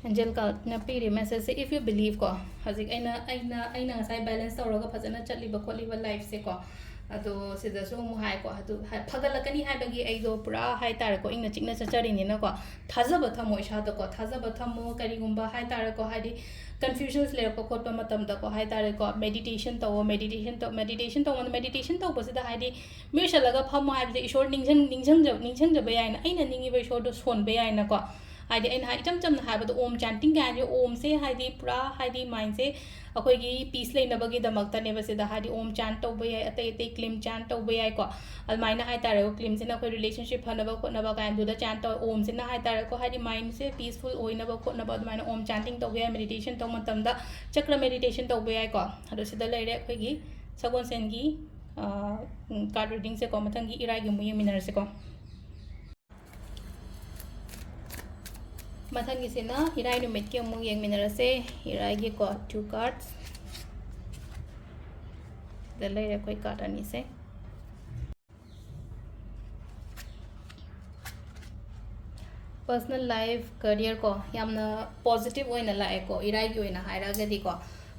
Angel card ꯅ ꯄꯤꯔꯤ message say, if you believe ꯀꯣ, ꯍꯧꯖꯤꯛ ꯑꯩꯅ, ꯑꯩꯅ, ꯑꯩꯅ ꯉꯁꯥꯏ balance ꯇꯧꯔꯒ ꯐꯖꯅ ꯆꯠꯂꯤꯕ ꯈꯣꯠꯂꯤꯕ life ꯁꯦꯀꯣ, ꯑꯗꯣ ꯁꯤꯗꯁꯨ ꯑꯃꯨꯛ ꯍꯥꯏꯀꯣ, ꯑꯗꯨ ꯍꯥꯏ-, ꯐꯒꯠꯂꯛꯀꯅꯤ ꯍꯥꯏꯕꯒꯤ ꯑꯩꯗꯣ ꯄꯨꯔꯥ ꯍꯥꯏꯇꯥꯔꯦꯀꯣ, ꯏꯪꯅ ꯆꯤꯛꯅ ꯆꯠꯆꯔꯤꯅꯤꯅꯀꯣ, ꯊꯥꯖꯕ ꯊꯝꯃꯣ ꯏꯁꯥꯗꯀꯣ, ꯊꯥꯖꯕ ꯊꯝꯃꯣ꯫ ꯀꯔꯤꯒꯨꯝꯕ ꯍꯥꯏꯇꯥꯔꯦꯀꯣ, ꯍꯥꯏꯗꯤ confusions ꯂꯩꯔꯛꯄ ꯈꯣꯠꯄ ꯃꯇꯝꯗꯀꯣ ꯍꯥꯏꯇꯥꯔꯦꯀꯣ, meditation ꯇꯧꯋꯣ꯫ Meditation ꯇꯧ-, meditation ꯇꯧꯕ, meditation ꯇꯧꯕꯁꯤꯗ ꯍꯥꯏꯗꯤ ꯃꯤꯠ ꯎꯏꯁꯜꯂꯒ ꯐꯝꯃꯣ ꯍꯥꯏꯕꯁꯦ ꯏꯁꯣꯔ ꯅꯤꯡꯁꯤꯡ-, ꯅꯤꯡꯁꯤꯡꯖ-, ꯅꯤꯡꯁꯤꯡꯖꯕ ꯌꯥꯏꯅ, ꯑꯩꯅ ꯅꯤꯡꯉꯤꯕ ꯏꯁꯣꯔꯗꯣ ꯁꯣꯟꯕ ꯌꯥꯏꯅꯀꯣ꯫ ꯍꯥꯏꯗꯤ ꯑꯩꯅ ꯍꯥꯏ, ꯏꯆꯝ ꯆꯝꯅ ꯍꯥꯏꯕꯗ, ꯑꯣꯝ ꯆꯥꯟꯇꯤꯡ ꯀꯥꯏꯅꯁꯦ, ꯑꯣꯝꯁꯦ ꯍꯥꯏꯗꯤ ꯄꯨꯔꯥ ꯍꯥꯏꯗꯤ ꯃꯥꯏꯟꯁꯦ ꯑꯩꯈꯣꯏꯒꯤ ꯄꯤꯁ ꯂꯩꯅꯕꯒꯤꯗꯃꯛꯇꯅꯦꯕ꯫ ꯁꯤꯗ ꯍꯥꯏꯗꯤ ꯑꯣꯝ ꯆꯥꯟ ꯇꯧꯕ ꯌꯥꯏ, ꯑꯇꯩ ꯑꯇꯩ ꯀ꯭ꯂꯤꯝ ꯆꯥꯟ ꯇꯧꯕ ꯌꯥꯏꯀꯣ꯫ ꯑꯗꯨꯃꯥꯏꯅ ꯍꯥꯏꯇꯥꯔꯦꯀꯣ, ꯀ꯭ꯂꯤꯝꯁꯤꯅ ꯑꯩꯈꯣꯏ ꯔꯤꯂꯦꯁꯟꯁꯤꯞ ꯐꯅꯕ ꯈꯣꯠꯅꯕ ꯀꯥꯏꯅꯗꯨꯗ ꯆꯥꯟ ꯇꯧ, ꯑꯣꯝꯁꯤꯅ ꯍꯥꯏꯇꯥꯔꯦꯀꯣ, ꯍꯥꯏꯗꯤ ꯃꯥꯏꯟꯁꯦ ꯄꯤꯁꯐꯨꯜ ꯑꯣꯏꯅꯕ ꯈꯣꯠꯅꯕ ꯑꯗꯨꯃꯥꯏꯅ ꯑꯣꯝ ꯆꯥꯟꯇꯤꯡ ꯇꯧꯕ ꯌꯥꯏ꯫ ꯃꯦꯗꯤꯇꯦꯁꯟ ꯇꯧꯕ ꯃꯇꯝꯗ ꯆꯀ꯭ꯔ ꯃꯦꯗꯤꯇꯦꯁꯟ ꯇꯧꯕ ꯌꯥꯏꯀꯣ꯫ ꯑꯗꯣ ꯁꯤꯗ ꯂꯩꯔꯦ ꯑꯩꯈꯣꯏꯒꯤ ꯁꯒꯣꯜꯁꯦꯟꯒꯤ ꯀꯥꯔꯠ ꯔꯤꯗꯤꯡꯁꯦꯀꯣ꯫ ꯃꯊꯪꯒꯤ ꯏꯔꯥꯏꯒꯤ ꯑꯃꯨꯛ ꯌꯦꯡꯃꯤꯟꯅꯔꯁꯤꯀꯣ꯫ ꯃꯊꯪꯒꯤꯁꯤꯅ ꯏꯔꯥꯏ ꯅꯨꯃꯤꯠꯀꯤ ꯑꯃꯨꯛ ꯌꯦꯡꯃꯤꯟꯅꯔꯁꯦ꯫ ꯏꯔꯥꯏꯒꯤꯀꯣ, ꯇꯨ ꯀꯥꯔꯠꯁ꯫ ꯁꯤꯗ ꯂꯩꯔꯦ ꯑꯩꯈꯣꯏ ꯀꯥꯔꯠ ꯑꯅꯤꯁꯦ꯫ ꯄꯔꯁꯅꯦꯜ ꯂꯥꯏꯐ, ꯀꯦꯔꯤꯌꯔ ꯀꯣ, ꯌꯥꯝꯅ ꯄꯣꯖꯤꯇꯤꯚ ꯑꯣꯏꯅ ꯂꯥꯛꯑꯦꯀꯣ, ꯏꯔꯥꯏꯒꯤ ꯑꯣꯏꯅ ꯍꯥꯏꯔꯒꯗꯤꯀꯣ꯫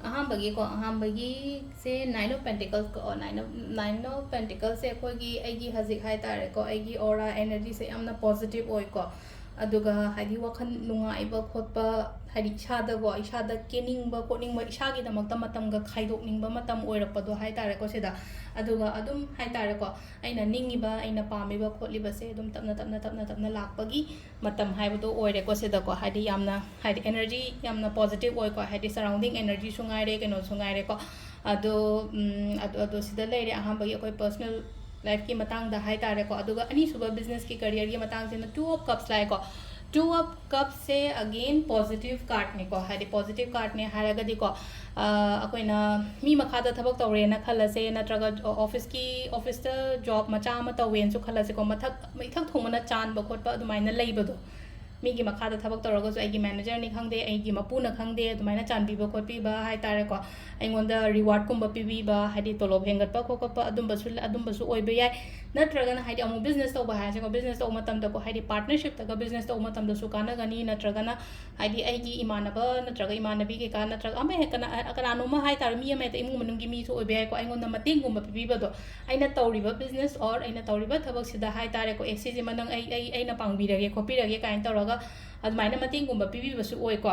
ꯑꯍꯥꯟꯕꯒꯤꯀꯣ, ꯑꯍꯥꯟꯕꯒꯤꯁꯦ Nine of Pentacles ꯀꯣ, Nine of, Nine of Pentaclesꯁꯦ ꯑꯩꯈꯣꯏꯒꯤ, ꯑꯩꯒꯤ ꯍꯧꯖꯤꯛ ꯍꯥꯏꯇꯥꯔꯦꯀꯣ, ꯑꯩꯒꯤ ꯑꯣꯔꯥ ꯑꯦꯅꯔꯖꯤꯁꯦ ꯌꯥꯝꯅ ꯄꯣꯖꯤꯇꯤꯚ ꯑꯣꯏꯀꯣ꯫ ꯑꯗꯨꯒ ꯍꯥꯏꯗꯤ ꯋꯥꯈꯜ ꯅꯨꯡꯉꯥꯏꯕ ꯈꯣꯠꯄ, ꯍꯥꯏꯗꯤ ꯏꯁꯥꯗꯀꯣ, ꯏꯁꯥꯗ ꯀꯦꯅꯤꯡꯕ ꯈꯣꯠꯅꯤꯡꯕ, ꯏꯁꯥꯒꯤꯗꯃꯛꯇ ꯃꯇꯝꯒ ꯈꯥꯏꯗꯣꯛꯅꯤꯡꯕ ꯃꯇꯝ ꯑꯣꯏꯔꯛꯄꯗꯣ ꯍꯥꯏꯇꯥꯔꯦꯀꯣ ꯁꯤꯗ꯫ ꯑꯗꯨꯒ ꯑꯗꯨꯝ ꯍꯥꯏꯇꯥꯔꯦꯀꯣ, ꯑꯩꯅ ꯅꯤꯡꯉꯤꯕ, ꯑꯩꯅ ꯄꯥꯝꯃꯤꯕ ꯈꯣꯠꯂꯤꯕꯁꯦ ꯑꯗꯨꯝ ꯇꯞꯅ, ꯇꯞꯅ, ꯇꯞꯅ, ꯇꯞꯅ ꯂꯥꯛꯄꯒꯤ ꯃꯇꯝ ꯍꯥꯏꯕꯗꯣ ꯑꯣꯏꯔꯦꯀꯣ ꯁꯤꯗꯀꯣ꯫ ꯍꯥꯏꯗꯤ ꯌꯥꯝꯅ, ꯍꯥꯏꯗꯤ ꯑꯦꯅꯔꯖꯤ ꯌꯥꯝꯅ ꯄꯣꯖꯤꯇꯤꯚ ꯑꯣꯏꯀꯣ, ꯍꯥꯏꯗꯤ ꯁꯔꯥꯎꯟꯗꯤꯡ ꯑꯦꯅꯔꯖꯤꯁꯨ ꯉꯥꯏꯔꯦ, ꯀꯩꯅꯣꯁꯨ ꯉꯥꯏꯔꯦꯀꯣ꯫ ꯑꯗꯣ, ꯎꯝ, ꯑꯗꯣ, ꯑꯗꯣ ꯁꯤꯗ ꯂꯩꯔꯦ ꯑꯍꯥꯟꯕꯒꯤ ꯑꯩꯈꯣꯏ ꯄꯔꯁꯅꯦꯜ ꯂꯥꯏꯐꯀꯤ ꯃꯇꯥꯡꯗ ꯍꯥꯏꯇꯥꯔꯦꯀꯣ꯫ ꯑꯗꯨꯒ ꯑꯅꯤꯁꯨꯕ ꯕꯤꯖꯤꯅꯦꯁꯀꯤ, ꯀꯦꯔꯤꯌꯔꯒꯤ ꯃꯇꯥꯡꯁꯤꯅ Two of Cups ꯂꯥꯛꯑꯦꯀꯣ꯫ Two of Cupsꯁꯦ again positive cardꯅꯤꯀꯣ, ꯍꯥꯏꯗꯤ positive cardꯅꯦ ꯍꯥꯏꯔꯒꯗꯤꯀꯣ, ꯑ, ꯑꯩꯈꯣꯏꯅ ꯃꯤ ꯃꯈꯥꯗ ꯊꯕꯛ ꯇꯧꯔꯦꯅ ꯈꯜꯂꯁꯦ, ꯅꯠꯇ꯭ꯔꯒ ꯑꯣꯐꯤꯁꯀꯤ, ꯑꯣꯐꯤꯁꯇ ꯖꯣꯕ ꯃꯆꯥ ꯑꯃ ꯇꯧꯋꯦꯅꯁꯨ ꯈꯜꯂꯁꯦꯀꯣ, ꯃꯊꯛ, ꯏꯊꯛ ꯊꯣꯡꯕꯅ ꯆꯥꯟꯕ ꯈꯣꯠꯄ ꯑꯗꯨꯃꯥꯏꯅ ꯂꯩꯕꯗꯣ꯫ ꯃꯤꯒꯤ ꯃꯈꯥꯗ ꯊꯕꯛ ꯇꯧꯔꯒꯁꯨ ꯑꯩꯒꯤ ꯃꯦꯅꯦꯖꯔꯅꯤ ꯈꯪꯗꯦ, ꯑꯩꯒꯤ ꯃꯄꯨꯅ ꯈꯪꯗꯦ, ꯑꯗꯨꯃꯥꯏꯅ ꯆꯥꯟꯕꯤꯕ ꯈꯣꯠꯄꯤꯕ ꯍꯥꯏꯇꯥꯔꯦꯀꯣ꯫ ꯑꯩꯉꯣꯟꯗ ꯔꯤꯋꯥꯔꯗꯀꯨꯝꯕ ꯄꯤꯕꯤꯕ, ꯍꯥꯏꯗꯤ ꯇꯣꯂꯣꯞ ꯍꯦꯟꯒꯠꯄ ꯈꯣꯠꯀꯠꯄ ꯑꯗꯨꯝꯕꯁꯨ, ꯑꯗꯨꯝꯕꯁꯨ ꯑꯣꯏꯕ ꯌꯥꯏ꯫ ꯅꯠꯇ꯭ꯔꯒꯅ ꯍꯥꯏꯗꯤ ꯑꯃꯨꯛ ꯕꯤꯖꯤꯅꯦꯁ ꯇꯧꯕ ꯍꯥꯏꯔꯁꯦꯀꯣ, ꯕꯤꯖꯤꯅꯦꯁ ꯇꯧꯕ ꯃꯇꯝꯗꯀꯣ, ꯍꯥꯏꯗꯤ ꯄꯥꯔꯠꯅꯔꯁꯤꯞꯇꯒ ꯕꯤꯖꯤꯅꯦꯁ ꯇꯧꯕ ꯃꯇꯝꯗꯁꯨ ꯀꯥꯟꯅꯒꯅꯤ꯫ ꯅꯠꯇ꯭ꯔꯒꯅ ꯍꯥꯏꯗꯤ ꯑꯩꯒꯤ ꯏꯃꯥꯟꯅꯕ ꯅꯠꯇ꯭ꯔꯒ ꯏꯃꯥꯟꯅꯕꯤ ꯀꯩꯀꯥ ꯅꯠꯇ꯭ꯔꯒ ꯑꯃ ꯍꯦꯛ ꯀꯅꯥ-, ꯀꯅꯥꯅꯣꯝꯃ ꯍꯥꯏꯇꯥꯔꯦ, ꯃꯤ ꯑꯃ ꯍꯦꯛꯇ ꯏꯃꯨꯡ ꯃꯅꯨꯡꯒꯤ ꯃꯤꯁꯨ ꯑꯣꯏꯕ ꯌꯥꯏꯀꯣ, ꯑꯩꯉꯣꯟꯗ ꯃꯇꯦꯡꯒꯨꯝꯕ ꯄꯤꯕꯤꯕꯗꯣ, ꯑꯩꯅ ꯇꯧꯔꯤꯕ ꯕꯤꯖꯤꯅꯦꯁ or ꯑꯩꯅ ꯇꯧꯔꯤꯕ ꯊꯕꯛꯁꯤꯗ ꯍꯥꯏꯇꯥꯔꯦꯀꯣ, ꯑꯦ, ꯁꯤꯁꯤꯃ ꯅꯪ ꯑꯩ, ꯑꯩ, ꯑꯩꯅ ꯄꯥꯡꯕꯤꯔꯒꯦ ꯈꯣꯠꯄꯤꯔꯒꯦ ꯀꯥꯏꯅ ꯇꯧꯔꯒ ꯑꯗꯨꯃꯥꯏꯅ ꯃꯇꯦꯡꯒꯨꯝꯕ ꯄꯤꯕꯤꯕꯁꯨ ꯑꯣꯏꯀꯣ꯫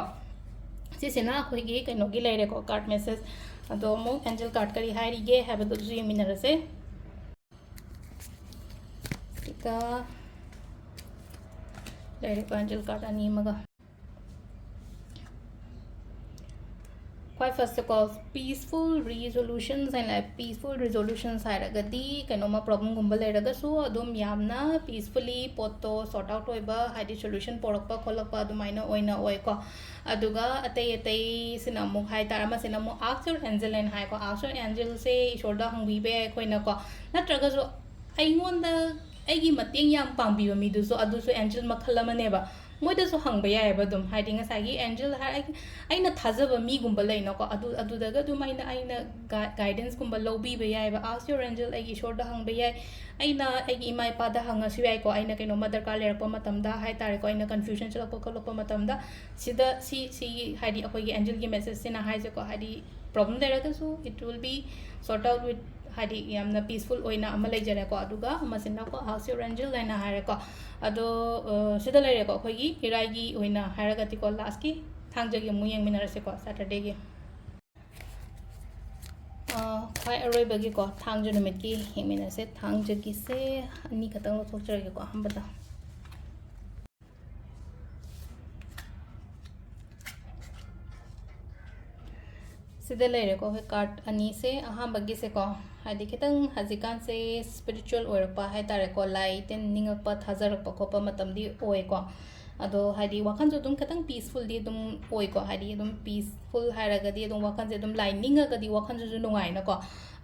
ꯁꯤꯁꯤꯅ ꯑꯩꯈꯣꯏꯒꯤ ꯀꯩꯅꯣꯒꯤ ꯂꯩꯔꯦꯀꯣ, ꯀꯥꯔꯠ ꯃꯦꯁꯦꯖ꯫ ꯑꯗꯣ ꯑꯃꯨꯛ ꯑꯦꯟꯖꯦꯜ ꯀꯥꯔꯠ ꯀꯔꯤ ꯍꯥꯏꯔꯤꯒꯦ ꯍꯥꯏꯕꯗꯨꯁꯨ ꯌꯦꯡꯃꯤꯟꯅꯔꯁꯦ꯫ ꯁꯤꯒ ꯂꯩꯔꯦꯀꯣ, ꯑꯦꯟꯖꯦꯜ ꯀꯥꯔꯠ ꯑꯅꯤ ꯑꯃꯒ꯫ ꯈ꯭ꯋꯥꯏ ꯐꯥꯔꯁꯇꯀꯣ, peaceful resolutions ꯍꯥꯏꯅ, peaceful resolutions ꯍꯥꯏꯔꯒꯗꯤ ꯀꯩꯅꯣꯝꯃ ꯄ꯭ꯔꯣꯕ꯭ꯂꯦꯝꯒꯨꯝꯕ ꯂꯩꯔꯒꯁꯨ ꯑꯗꯨꯝ ꯌꯥꯝꯅ ꯄꯤꯁꯐꯨꯜꯂꯤ ꯄꯣꯠꯇꯣ ꯁꯣꯔꯠ ꯑꯥꯎꯠ ꯑꯣꯏꯕ, ꯍꯥꯏꯗꯤ ꯁꯣꯂꯨꯁꯟ ꯄꯣꯔꯛꯄ ꯈꯣꯠꯂꯛꯄ ꯑꯗꯨꯃꯥꯏꯅ ꯑꯣꯏꯅ ꯑꯣꯏꯀꯣ꯫ ꯑꯗꯨꯒ ꯑꯇꯩ ꯑꯇꯩꯁꯤꯅ ꯑꯃꯨꯛ ꯍꯥꯏ ꯇꯥꯔꯦ, ꯑꯃꯁꯤꯅ ꯑꯃꯨꯛ ask your angel ꯍꯥꯏꯅ ꯍꯥꯏꯀꯣ꯫ Ask your angelꯁꯦ ꯏꯁꯣꯔꯗ ꯍꯪꯕꯤꯕ ꯌꯥꯏ ꯑꯩꯈꯣꯏꯅꯀꯣ, ꯅꯠꯇ꯭ꯔꯒꯁꯨ ꯑꯩꯉꯣꯟꯗ ꯑꯩꯒꯤ ꯃꯇꯦꯡ ꯌꯥꯝ ꯄꯥꯡꯕꯤꯕ ꯃꯤꯗꯨꯁꯨ, ꯑꯗꯨꯁꯨ ꯑꯦꯟꯖꯦꯜ ꯃꯈꯜ ꯑꯃꯅꯦꯕ꯫ ꯃꯣꯏꯗꯁꯨ ꯍꯪꯕ ꯌꯥꯏꯑꯕ ꯑꯗꯨꯝ, ꯍꯥꯏꯗꯤ ꯉꯁꯥꯏꯒꯤ ꯑꯦꯟꯖꯦꯜ ꯍꯥꯏ-, ꯑꯩ-, ꯑꯩꯅ ꯊꯥꯖꯕ ꯃꯤꯒꯨꯝꯕ ꯂꯩꯅꯀꯣ, ꯑꯗꯨ, ꯑꯗꯨꯗꯒ ꯑꯗꯨꯝ ꯑꯩꯅ, ꯑꯩꯅ ꯒꯥꯏ-, ꯒꯥꯏꯗꯦꯟꯁꯀꯨꯝꯕ ꯂꯧꯕꯤꯕ ꯌꯥꯏꯑꯕ꯫ Ask your angel, ꯑꯩꯒꯤ ꯏꯁꯣꯔꯗ ꯍꯪꯕ ꯌꯥꯏ, ꯑꯩꯅ ꯑꯩꯒꯤ ꯏꯃꯥ ꯏꯄꯥꯗ ꯍꯪꯉꯁꯨ ꯌꯥꯏꯀꯣ, ꯑꯩꯅ ꯀꯩꯅꯣꯝꯃ ꯗꯔꯀꯥꯔ ꯂꯩꯔꯛꯄ ꯃꯇꯝꯗ ꯍꯥꯏ ꯇꯥꯔꯦꯀꯣ, ꯑꯩꯅ ꯀꯟꯐ꯭ꯌꯨꯖꯟ ꯆꯠꯂꯛꯄ ꯈꯣꯠꯂꯛꯄ ꯃꯇꯝꯗ꯫ ꯁꯤꯗ ꯁꯤ, ꯁꯤꯒꯤ, ꯍꯥꯏꯗꯤ ꯑꯩꯈꯣꯏꯒꯤ ꯑꯦꯟꯖꯦꯜꯒꯤ ꯃꯦꯁꯦꯖꯁꯤꯅ ꯍꯥꯏꯁꯦꯀꯣ, ꯍꯥꯏꯗꯤ ꯄ꯭ꯔꯣꯕ꯭ꯂꯦꯝ ꯂꯩꯔꯒꯁꯨ it will be sort out with, ꯍꯥꯏꯗꯤ ꯌꯥꯝꯅ ꯄꯤꯁꯐꯨꯜ ꯑꯣꯏꯅ ꯑꯃ ꯂꯩꯖꯔꯦꯀꯣ꯫ ꯑꯗꯨꯒ ꯑꯃꯁꯤꯅꯀꯣ, ask your angel ꯍꯥꯏꯅ ꯍꯥꯏꯔꯦꯀꯣ꯫ ꯑꯗꯣ, ꯑ, ꯁꯤꯗ ꯂꯩꯔꯦꯀꯣ, ꯑꯩꯈꯣꯏꯒꯤ ꯏꯔꯥꯏꯒꯤ ꯑꯣꯏꯅ ꯍꯥꯏꯔꯒꯗꯤꯀꯣ, ꯂꯥꯁꯀꯤ ꯊꯥꯡꯖꯒꯤ ꯑꯃꯨꯛ ꯌꯦꯡꯃꯤꯟꯅꯔꯁꯦꯀꯣ, ꯁꯦꯇꯔꯗꯦꯒꯤ꯫ ꯑ, ꯈ꯭ꯋꯥꯏ ꯑꯔꯣꯏꯕꯒꯤ ꯀꯣ, ꯊꯥꯡꯖ ꯅꯨꯃꯤꯠꯀꯤ ꯌꯦꯡꯃꯤꯟꯅꯔꯁꯦ꯫ ꯊꯥꯡꯖꯒꯤꯁꯦ ꯑꯅꯤꯈꯛꯇꯪ ꯂꯧꯊꯣꯛꯆꯔꯒꯦꯀꯣ, ꯑꯍꯥꯟꯕꯗ꯫ ꯁꯤꯗ ꯂꯩꯔꯦꯀꯣ, ꯑꯩꯈꯣꯏ ꯀꯥꯔꯠ ꯑꯅꯤꯁꯦ꯫ ꯑꯍꯥꯟꯕꯒꯤꯁꯦꯀꯣ, ꯍꯥꯏꯗꯤ ꯈꯤꯇꯪ ꯍꯧꯖꯤꯛꯀꯥꯟꯁꯦ ꯁ꯭ꯄꯤꯔꯤꯆꯨꯋꯦꯜ ꯑꯣꯏꯔꯛꯄ ꯍꯥꯏ ꯇꯥꯔꯦꯀꯣ, ꯂꯥꯏ ꯇꯤꯟ ꯅꯤꯡꯉꯛꯄ, ꯊꯥꯖꯔꯛꯄ ꯈꯣꯠꯄ ꯃꯇꯝꯗꯤ ꯑꯣꯏꯀꯣ꯫ ꯑꯗꯣ ꯍꯥꯏꯗꯤ ꯋꯥꯈꯜꯁꯨ ꯑꯗꯨꯝ ꯈꯤꯇꯪ ꯄꯤꯁꯐꯨꯜꯗꯤ ꯑꯗꯨꯝ ꯑꯣꯏꯀꯣ, ꯍꯥꯏꯗꯤ ꯑꯗꯨꯝ ꯄꯤꯁꯐꯨꯜ ꯍꯥꯏꯔꯒꯗꯤ ꯑꯗꯨꯝ ꯋꯥꯈꯜꯁꯦ ꯑꯗꯨꯝ ꯂꯥꯏ ꯅꯤꯡꯉꯒꯗꯤ ꯋꯥꯈꯜꯁꯤꯁꯨ ꯅꯨꯡꯉꯥꯏꯅꯀꯣ꯫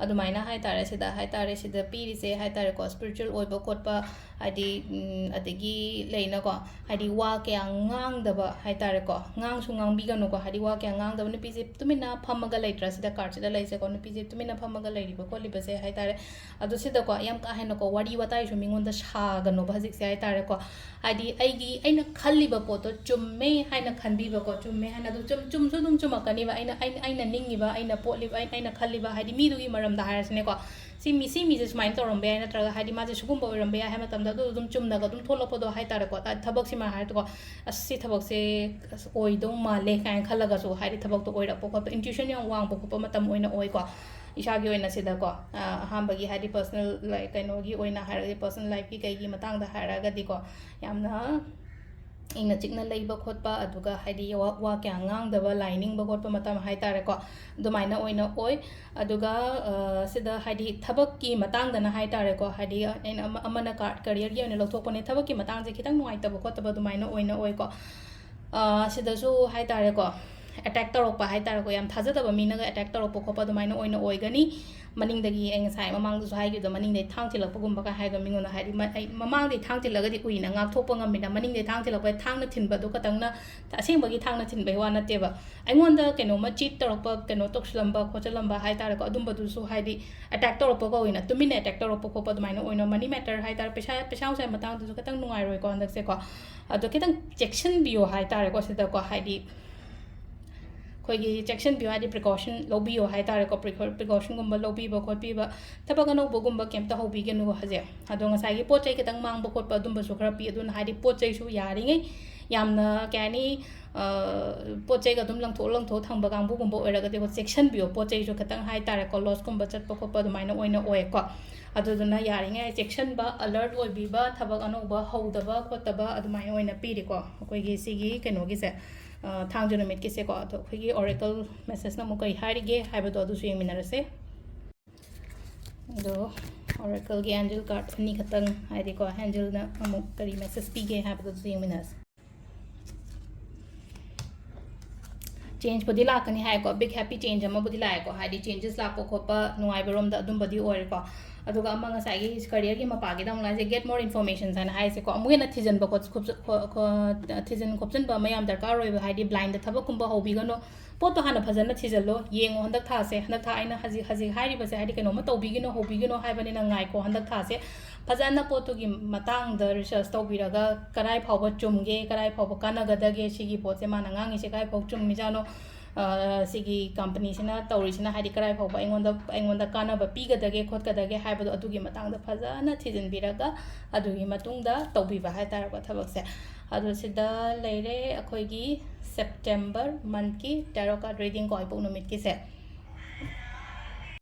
ꯑꯗꯨꯃꯥꯏꯅ ꯍꯥꯏ ꯇꯥꯔꯦ, ꯁꯤꯗ ꯍꯥꯏ ꯇꯥꯔꯦ, ꯁꯤꯗ ꯄꯤꯔꯤꯁꯦ ꯍꯥꯏ ꯇꯥꯔꯦꯀꯣ, ꯁ꯭ꯄꯤꯔꯤꯆꯨꯋꯦꯜ ꯑꯣꯏꯕ ꯈꯣꯠꯄ, ꯍꯥꯏꯗꯤ, ꯎꯝ, ꯑꯗꯒꯤ ꯂꯩꯅꯀꯣ, ꯍꯥꯏꯗꯤ ꯋꯥ ꯀꯌꯥ ꯉꯥꯡꯗꯕ ꯍꯥꯏ ꯇꯥꯔꯦꯀꯣ, ꯉꯥꯡꯁꯨ ꯉꯥꯡꯕꯤꯒꯅꯨꯀꯣ, ꯍꯥꯏꯗꯤ ꯋꯥ ꯀꯌꯥ ꯉꯥꯡꯗꯕ, ꯅꯨꯄꯤꯁꯦ ꯇꯨꯃꯤꯟꯅ ꯐꯝꯃꯒ ꯂꯩꯇ꯭ꯔꯥ, ꯁꯤꯗ ꯀꯥꯔꯠꯁꯤꯗ ꯂꯩꯁꯦꯀꯣ, ꯅꯨꯄꯤꯁꯦ ꯇꯨꯃꯤꯟꯅ ꯐꯝꯃꯒ ꯂꯩꯔꯤꯕ ꯈꯣꯠꯂꯤꯕꯁꯦ ꯍꯥꯏ ꯇꯥꯔꯦ꯫ ꯑꯗꯣ ꯁꯤꯗꯀꯣ ꯌꯥꯝ ꯀꯥ ꯍꯦꯟꯅꯀꯣ ꯋꯥꯔꯤ ꯋꯥꯇꯥꯏꯁꯨ ꯃꯤꯉꯣꯟꯗ ꯁꯥꯒꯅꯣꯕ ꯍꯧꯖꯤꯛꯁꯦ ꯍꯥꯏ ꯇꯥꯔꯦꯀꯣ꯫ ꯍꯥꯏꯗꯤ ꯑꯩꯒꯤ, ꯑꯩꯅ ꯈꯜꯂꯤꯕ ꯄꯣꯠꯇꯣ ꯆꯨꯝꯃꯦ ꯍꯥꯏꯅ ꯈꯟꯕꯤꯕꯀꯣ, ꯆꯨꯝꯃꯦ ꯍꯥꯏꯅ ꯑꯗꯨꯝ ꯆꯨꯝ-, ꯆꯨꯝꯁꯨ ꯑꯗꯨꯝ ꯆꯨꯝꯃꯛꯀꯅꯤꯕ꯫ ꯑꯩꯅ, ꯑꯩꯅ, ꯑꯩꯅ ꯅꯤꯡꯉꯤꯕ, ꯑꯩꯅ ꯄꯣꯠꯂꯤꯕ, ꯑꯩꯅ, ꯑꯩꯅ ꯈꯜꯂꯤꯕ, ꯍꯥꯏꯗꯤ ꯃꯤꯗꯨꯒꯤ ꯃꯔꯝꯗ ꯍꯥꯏꯔꯁꯤꯅꯦꯀꯣ, ꯁꯤ ꯃꯤ, ꯁꯤ ꯃꯤꯁꯦ ꯁꯨꯃꯥꯏꯅ ꯇꯧꯔꯝꯕ ꯌꯥꯏ, ꯅꯠꯇ꯭ꯔꯒ ꯍꯥꯏꯗꯤ ꯃꯥꯁꯦ ꯁꯤꯒꯨꯝꯕ ꯑꯣꯏꯔꯝꯕ ꯌꯥꯏ ꯍꯥꯏꯕ ꯃꯇꯝꯗ ꯑꯗꯨ ꯑꯗꯨꯝ ꯆꯨꯝꯅꯒ ꯑꯗꯨꯝ ꯊꯣꯛꯂꯛꯄꯗꯣ ꯍꯥꯏ ꯇꯥꯔꯦꯀꯣ꯫ ꯊ-, ꯊꯕꯛꯁꯤꯃ ꯍꯥꯏꯔꯗꯤꯀꯣ, "ꯑꯁ, ꯁꯤ ꯊꯕꯛꯁꯦ, ꯑꯁ, ꯑꯣꯏꯗꯧ ꯃꯥꯜꯂꯦ" ꯀꯥꯏꯅ ꯈꯜꯂꯒꯁꯨ, ꯍꯥꯏꯗꯤ ꯊꯕꯛꯇꯣ ꯑꯣꯏꯔꯛꯄ ꯈꯣꯠꯄ, ꯏꯟꯇ꯭ꯌꯨꯁꯟ ꯌꯥꯝ ꯋꯥꯡꯕ ꯈꯣꯠꯄ ꯃꯇꯝ ꯑꯣꯏꯅ ꯑꯣꯏꯀꯣ꯫ ꯏꯁꯥꯒꯤ ꯑꯣꯏꯅ ꯁꯤꯗꯀꯣ, ꯑ, ꯑꯍꯥꯟꯕꯒꯤ ꯍꯥꯏꯗꯤ ꯄꯔꯁꯅꯦꯜ, ꯂꯥꯏꯛ, ꯀꯩꯅꯣꯒꯤ ꯑꯣꯏꯅ ꯍꯥꯏꯔꯒꯗꯤ, ꯄꯔꯁꯅꯦꯜ ꯂꯥꯏꯐꯀꯤ ꯀꯩꯒꯤ ꯃꯇꯥꯡꯗ ꯍꯥꯏꯔꯒꯗꯤꯀꯣ, ꯌꯥꯝꯅ ꯏꯪꯅ ꯆꯤꯛꯅ ꯂꯩꯕ ꯈꯣꯠꯄ, ꯑꯗꯨꯒ ꯍꯥꯏꯗꯤ ꯋꯥ, ꯋꯥ ꯀꯌꯥ ꯉꯥꯡꯗꯕ, ꯂꯥꯏ ꯅꯤꯡꯕ ꯈꯣꯠꯄ ꯃꯇꯝ ꯍꯥꯏ ꯇꯥꯔꯦꯀꯣ, ꯑꯗꯨꯃꯥꯏꯅ ꯑꯣꯏꯅ ꯑꯣꯏ꯫ ꯑꯗꯨꯒ, ꯑ, ꯁꯤꯗ ꯍꯥꯏꯗꯤ ꯊꯕꯛꯀꯤ ꯃꯇꯥꯡꯗꯅ ꯍꯥꯏ ꯇꯥꯔꯦꯀꯣ, ꯍꯥꯏꯗꯤ ꯑꯩꯅ ꯑꯃ-, ꯑꯃꯅ ꯀꯥ-, careerꯒꯤ ꯑꯣꯏꯅ ꯂꯧꯊꯣꯛꯄꯅꯦ, ꯊꯕꯛꯀꯤ ꯃꯇꯥꯡꯁꯦ ꯈꯤꯇꯪ ꯅꯨꯡꯉꯥꯏꯇꯕ ꯈꯣꯠꯇꯕ ꯑꯗꯨꯃꯥꯏꯅ ꯑꯣꯏꯅ ꯑꯣꯏꯀꯣ꯫ ꯑ, ꯁꯤꯗꯁꯨ ꯍꯥꯏ ꯇꯥꯔꯦꯀꯣ, attack ꯇꯧꯔꯛꯄ ꯍꯥꯏ ꯇꯥꯔꯦꯀꯣ, ꯌꯥꯝ ꯊꯥꯖꯗꯕ ꯃꯤꯅꯒ attack ꯇꯧꯔꯛꯄ ꯈꯣꯠꯄ ꯑꯗꯨꯃꯥꯏꯅ ꯑꯣꯏꯅ ꯑꯣꯏꯒꯅꯤ꯫ ꯃꯅꯤꯡꯗꯒꯤ, ꯑꯩ ꯉꯁꯥꯏ ꯃꯃꯥꯡꯗꯁꯨ ꯍꯥꯏꯈꯤꯕꯗꯣ, ꯃꯅꯤꯡꯗꯒꯤ ꯊꯥꯡ ꯊꯤꯜꯂꯛꯄꯒꯨꯝꯕꯒ ꯍꯥꯏꯗꯣ, ꯃꯤꯉꯣꯟꯗ ꯍꯥꯏꯗꯤ ꯃ-, ꯑꯩ ꯃꯃꯥꯡꯗꯒꯤ ꯊꯥꯡ ꯊꯤꯜꯂꯒꯗꯤ ꯀꯨꯏꯅ ꯉꯥꯛꯊꯣꯛꯄ ꯉꯝꯃꯤꯅ, ꯃꯅꯤꯡꯗꯒꯤ ꯊꯥꯡ ꯊꯤꯜꯂꯛꯄ, ꯊꯥꯡꯅ ꯊꯤꯟꯕꯗꯣ ꯈꯇꯪꯅ ꯑꯁꯦꯡꯕꯒꯤ ꯊꯥꯡꯅ ꯊꯤꯟꯕꯒꯤ ꯋꯥ ꯅꯠꯇꯦꯕ꯫ ꯑꯩꯉꯣꯟꯗ ꯀꯩꯅꯣꯝꯃ cheat ꯇꯧꯔꯛꯄ, ꯀꯩꯅꯣ ꯇꯧꯁꯤꯜꯂꯝꯕ ꯈꯣꯠꯆꯜꯂꯝꯕ ꯍꯥꯏ ꯇꯥꯔꯦꯀꯣ, ꯑꯗꯨꯝꯕꯗꯨꯁꯨ ꯍꯥꯏꯗꯤ attack ꯇꯧꯔꯛꯄ ꯀꯧꯋꯤꯅ, ꯇꯨꯃꯤꯟꯅ attack ꯇꯧꯔꯛꯄ ꯈꯣꯠꯄ ꯑꯗꯨꯃꯥꯏꯅ ꯑꯣꯏꯅ, money matter ꯍꯥꯏ ꯇꯥꯔꯦ, ꯄꯩꯁꯥ, ꯄꯩꯁꯥ ꯅꯨꯡꯁꯥꯒꯤ ꯃꯇꯥꯡꯗꯁꯨ ꯈꯤꯇꯪ ꯅꯨꯡꯉꯥꯏꯔꯣꯏꯀꯣ ꯍꯟꯗꯛꯁꯦꯀꯣ꯫ ꯑꯗꯣ ꯈꯤꯇꯪ ꯆꯦꯛꯁꯤꯟꯕꯤꯌꯣ ꯍꯥꯏ ꯇꯥꯔꯦꯀꯣ ꯁꯤꯗꯀꯣ, ꯍꯥꯏꯗꯤ ꯑꯩꯈꯣꯏꯒꯤ ꯆꯦꯛꯁꯤꯟꯕꯤꯌꯣ ꯍꯥꯏꯗꯤ precaution ꯂꯧꯕꯤꯌꯣ ꯍꯥꯏ ꯇꯥꯔꯦꯀꯣ, precau-, precautionꯒꯨꯝꯕ ꯂꯧꯕꯤꯕ ꯈꯣꯠꯄꯤꯕ, ꯊꯕꯛ ꯑꯅꯧꯕꯒꯨꯝꯕ ꯀꯩꯝꯇ ꯍꯧꯕꯤꯒꯅꯨ ꯍꯧꯖꯤꯛ꯫ ꯑꯗꯣ ꯉꯁꯥꯏꯒꯤ ꯄꯣꯠ ꯆꯩ ꯈꯤꯇꯪ ꯃꯥꯡꯕ ꯈꯣꯠꯄ ꯑꯗꯨꯝꯕꯁꯨ ꯈꯔ ꯄꯤ, ꯑꯗꯨꯅ ꯍꯥꯏꯗꯤ ꯄꯣꯠ ꯆꯩꯁꯨ ꯌꯥꯔꯤꯉꯩ ꯌꯥꯝꯅ, ꯀꯩ ꯍꯥꯏꯅꯤ, ꯑ, ꯄꯣꯠ ꯆꯩꯒ ꯑꯗꯨꯝ ꯂꯪꯊꯣꯛ ꯂꯪꯊꯣꯛ ꯊꯝꯕ ꯀꯥꯡꯕꯨꯒꯨꯝꯕ ꯑꯣꯏꯔꯒꯗꯤ ꯑꯩꯈꯣꯏ ꯆꯦꯛꯁꯤꯟꯕꯤꯌꯣ, ꯄꯣꯠ ꯆꯩꯁꯨ ꯈꯤꯇꯪ ꯍꯥꯏ ꯇꯥꯔꯦꯀꯣ, lossꯀꯨꯝꯕ ꯆꯠꯄ ꯈꯣꯠꯄ ꯑꯗꯨꯃꯥꯏꯅ ꯑꯣꯏꯅ ꯑꯣꯏꯀꯣ꯫ ꯑꯗꯨꯗꯨꯅ ꯌꯥꯔꯤꯉꯩ ꯆꯦꯛꯁꯤꯟꯕ, alert ꯑꯣꯏꯕꯤꯕ, ꯊꯕꯛ ꯑꯅꯧꯕ ꯍꯧꯗꯕ ꯈꯣꯠꯇꯕ ꯑꯗꯨꯃꯥꯏꯅ ꯑꯣꯏꯅ ꯄꯤꯔꯤꯀꯣ ꯑꯩꯈꯣꯏꯒꯤ ꯁꯤꯒꯤ ꯀꯩꯅꯣꯒꯤꯁꯦ, ꯑ, ꯊꯥꯡꯖ ꯅꯨꯃꯤꯠꯀꯤꯁꯦꯀꯣ꯫ ꯑꯗꯣ ꯑꯩꯈꯣꯏꯒꯤ oracle messageꯅ ꯑꯃꯨꯛ ꯀꯔꯤ ꯍꯥꯏꯔꯤꯒꯦ ꯍꯥꯏꯕꯗꯣ ꯑꯗꯨꯁꯨ ꯌꯦꯡꯃꯤꯟꯅꯔꯁꯦ꯫ ꯑꯗꯣ oracleꯒꯤ angel card ꯑꯅꯤꯈꯛꯇꯪ, ꯍꯥꯏꯗꯤꯀꯣ, angelꯅ ꯑꯃꯨꯛ ꯀꯔꯤ message ꯄꯤꯒꯦ ꯍꯥꯏꯕꯗꯣ ꯑꯗꯨꯁꯨ ꯌꯦꯡꯃꯤꯟꯅꯔꯁꯦ꯫ Changeꯄꯨꯗꯤ ꯂꯥꯛꯀꯅꯤ ꯍꯥꯏꯀꯣ, big happy change ꯑꯃꯕꯨꯗꯤ ꯂꯥꯛꯑꯦꯀꯣ, ꯍꯥꯏꯗꯤ changes ꯂꯥꯛꯄ ꯈꯣꯠꯄ ꯅꯨꯡꯉꯥꯏꯕꯔꯣꯝꯗ ꯑꯗꯨꯝꯕꯗꯤ ꯑꯣꯏꯔꯦꯀꯣ꯫ ꯑꯗꯨꯒ ꯑꯃ ꯉꯁꯥꯏꯒꯤ careerꯒꯤ ꯃꯄꯥꯒꯤꯗ ꯑꯃꯨꯛ ꯂꯥꯛꯏꯁꯦ, get more informations ꯍꯥꯏꯅ ꯍꯥꯏꯔꯤꯁꯦꯀꯣ, ꯑꯃꯨꯛ ꯍꯦꯟꯅ ꯊꯤꯖꯤꯟꯕ ꯈꯣꯠ-, ꯈꯣꯠ-, ꯈꯣ-, ꯊꯤꯖꯤꯟ ꯈꯣꯞꯆꯤꯟꯕ ꯑꯃ ꯌꯥꯝ ꯗꯔꯀꯥꯔ ꯑꯣꯏꯕ, ꯍꯥꯏꯗꯤ blindꯗ ꯊꯕꯛꯀꯨꯝꯕ ꯍꯧꯕꯤꯒꯅꯨ꯫ ꯄꯣꯠꯇꯣ ꯍꯥꯟꯅ ꯐꯖꯅ ꯊꯤꯖꯤꯜꯂꯣ, ꯌꯦꯡꯉꯣ ꯍꯟꯗꯛ ꯊꯥꯁꯦ, ꯍꯟꯗꯛ ꯊꯥ ꯑꯩꯅ ꯍꯧꯖꯤꯛ, ꯍꯧꯖꯤꯛ ꯍꯥꯏꯔꯤꯕꯁꯦ, ꯍꯥꯏꯗꯤ ꯀꯩꯅꯣꯝꯃ ꯇꯧꯕꯤꯒꯅꯨ, ꯍꯧꯕꯤꯒꯅꯨ ꯍꯥꯏꯕꯅꯤꯅ ꯉꯥꯏꯈꯣ, ꯍꯟꯗꯛ ꯊꯥꯁꯦ ꯐꯖꯅ ꯄꯣꯠꯇꯨꯒꯤ ꯃꯇꯥꯡꯗ research ꯇꯧꯕꯤꯔꯒ ꯀꯔꯥꯏ ꯐꯥꯎꯕ ꯆꯨꯝꯒꯦ, ꯀꯔꯥꯏ ꯐꯥꯎꯕ ꯀꯥꯟꯅꯒꯗꯒꯦ, ꯁꯤꯒꯤ ꯄꯣꯠꯁꯦ ꯃꯥꯅ ꯉꯥꯡꯉꯤꯁꯦ ꯀꯔꯥꯏ ꯐꯥꯎ ꯆꯨꯝꯃꯤꯖꯥꯠꯅꯣ, ꯑ, ꯁꯤꯒꯤ companyꯁꯤꯅ ꯇꯧꯔꯤꯁꯤꯅ ꯍꯥꯏꯗꯤ ꯀꯔꯥꯏ ꯐꯥꯎꯕ ꯑꯩꯉꯣꯟꯗ, ꯑꯩꯉꯣꯟꯗ ꯀꯥꯟꯅꯕ ꯄꯤꯒꯗꯒꯦ ꯈꯣꯠꯀꯗꯒꯦ ꯍꯥꯏꯕꯗꯣ ꯑꯗꯨꯒꯤ ꯃꯇꯥꯡꯗ ꯐꯖꯅ ꯊꯤꯖꯤꯟꯕꯤꯔꯒ ꯑꯗꯨꯒꯤ ꯃꯇꯨꯡꯗ ꯇꯧꯕꯤꯕ ꯍꯥꯏ ꯇꯥꯔꯦꯀꯣ ꯊꯕꯛꯁꯦ꯫ ꯑꯗꯣ ꯁꯤꯗ ꯂꯩꯔꯦ ꯑꯩꯈꯣꯏꯒꯤ September monthꯀꯤ tarot card readingꯀꯣ, ꯏꯄꯣꯛ ꯅꯨꯃꯤꯠꯀꯤꯁꯦ꯫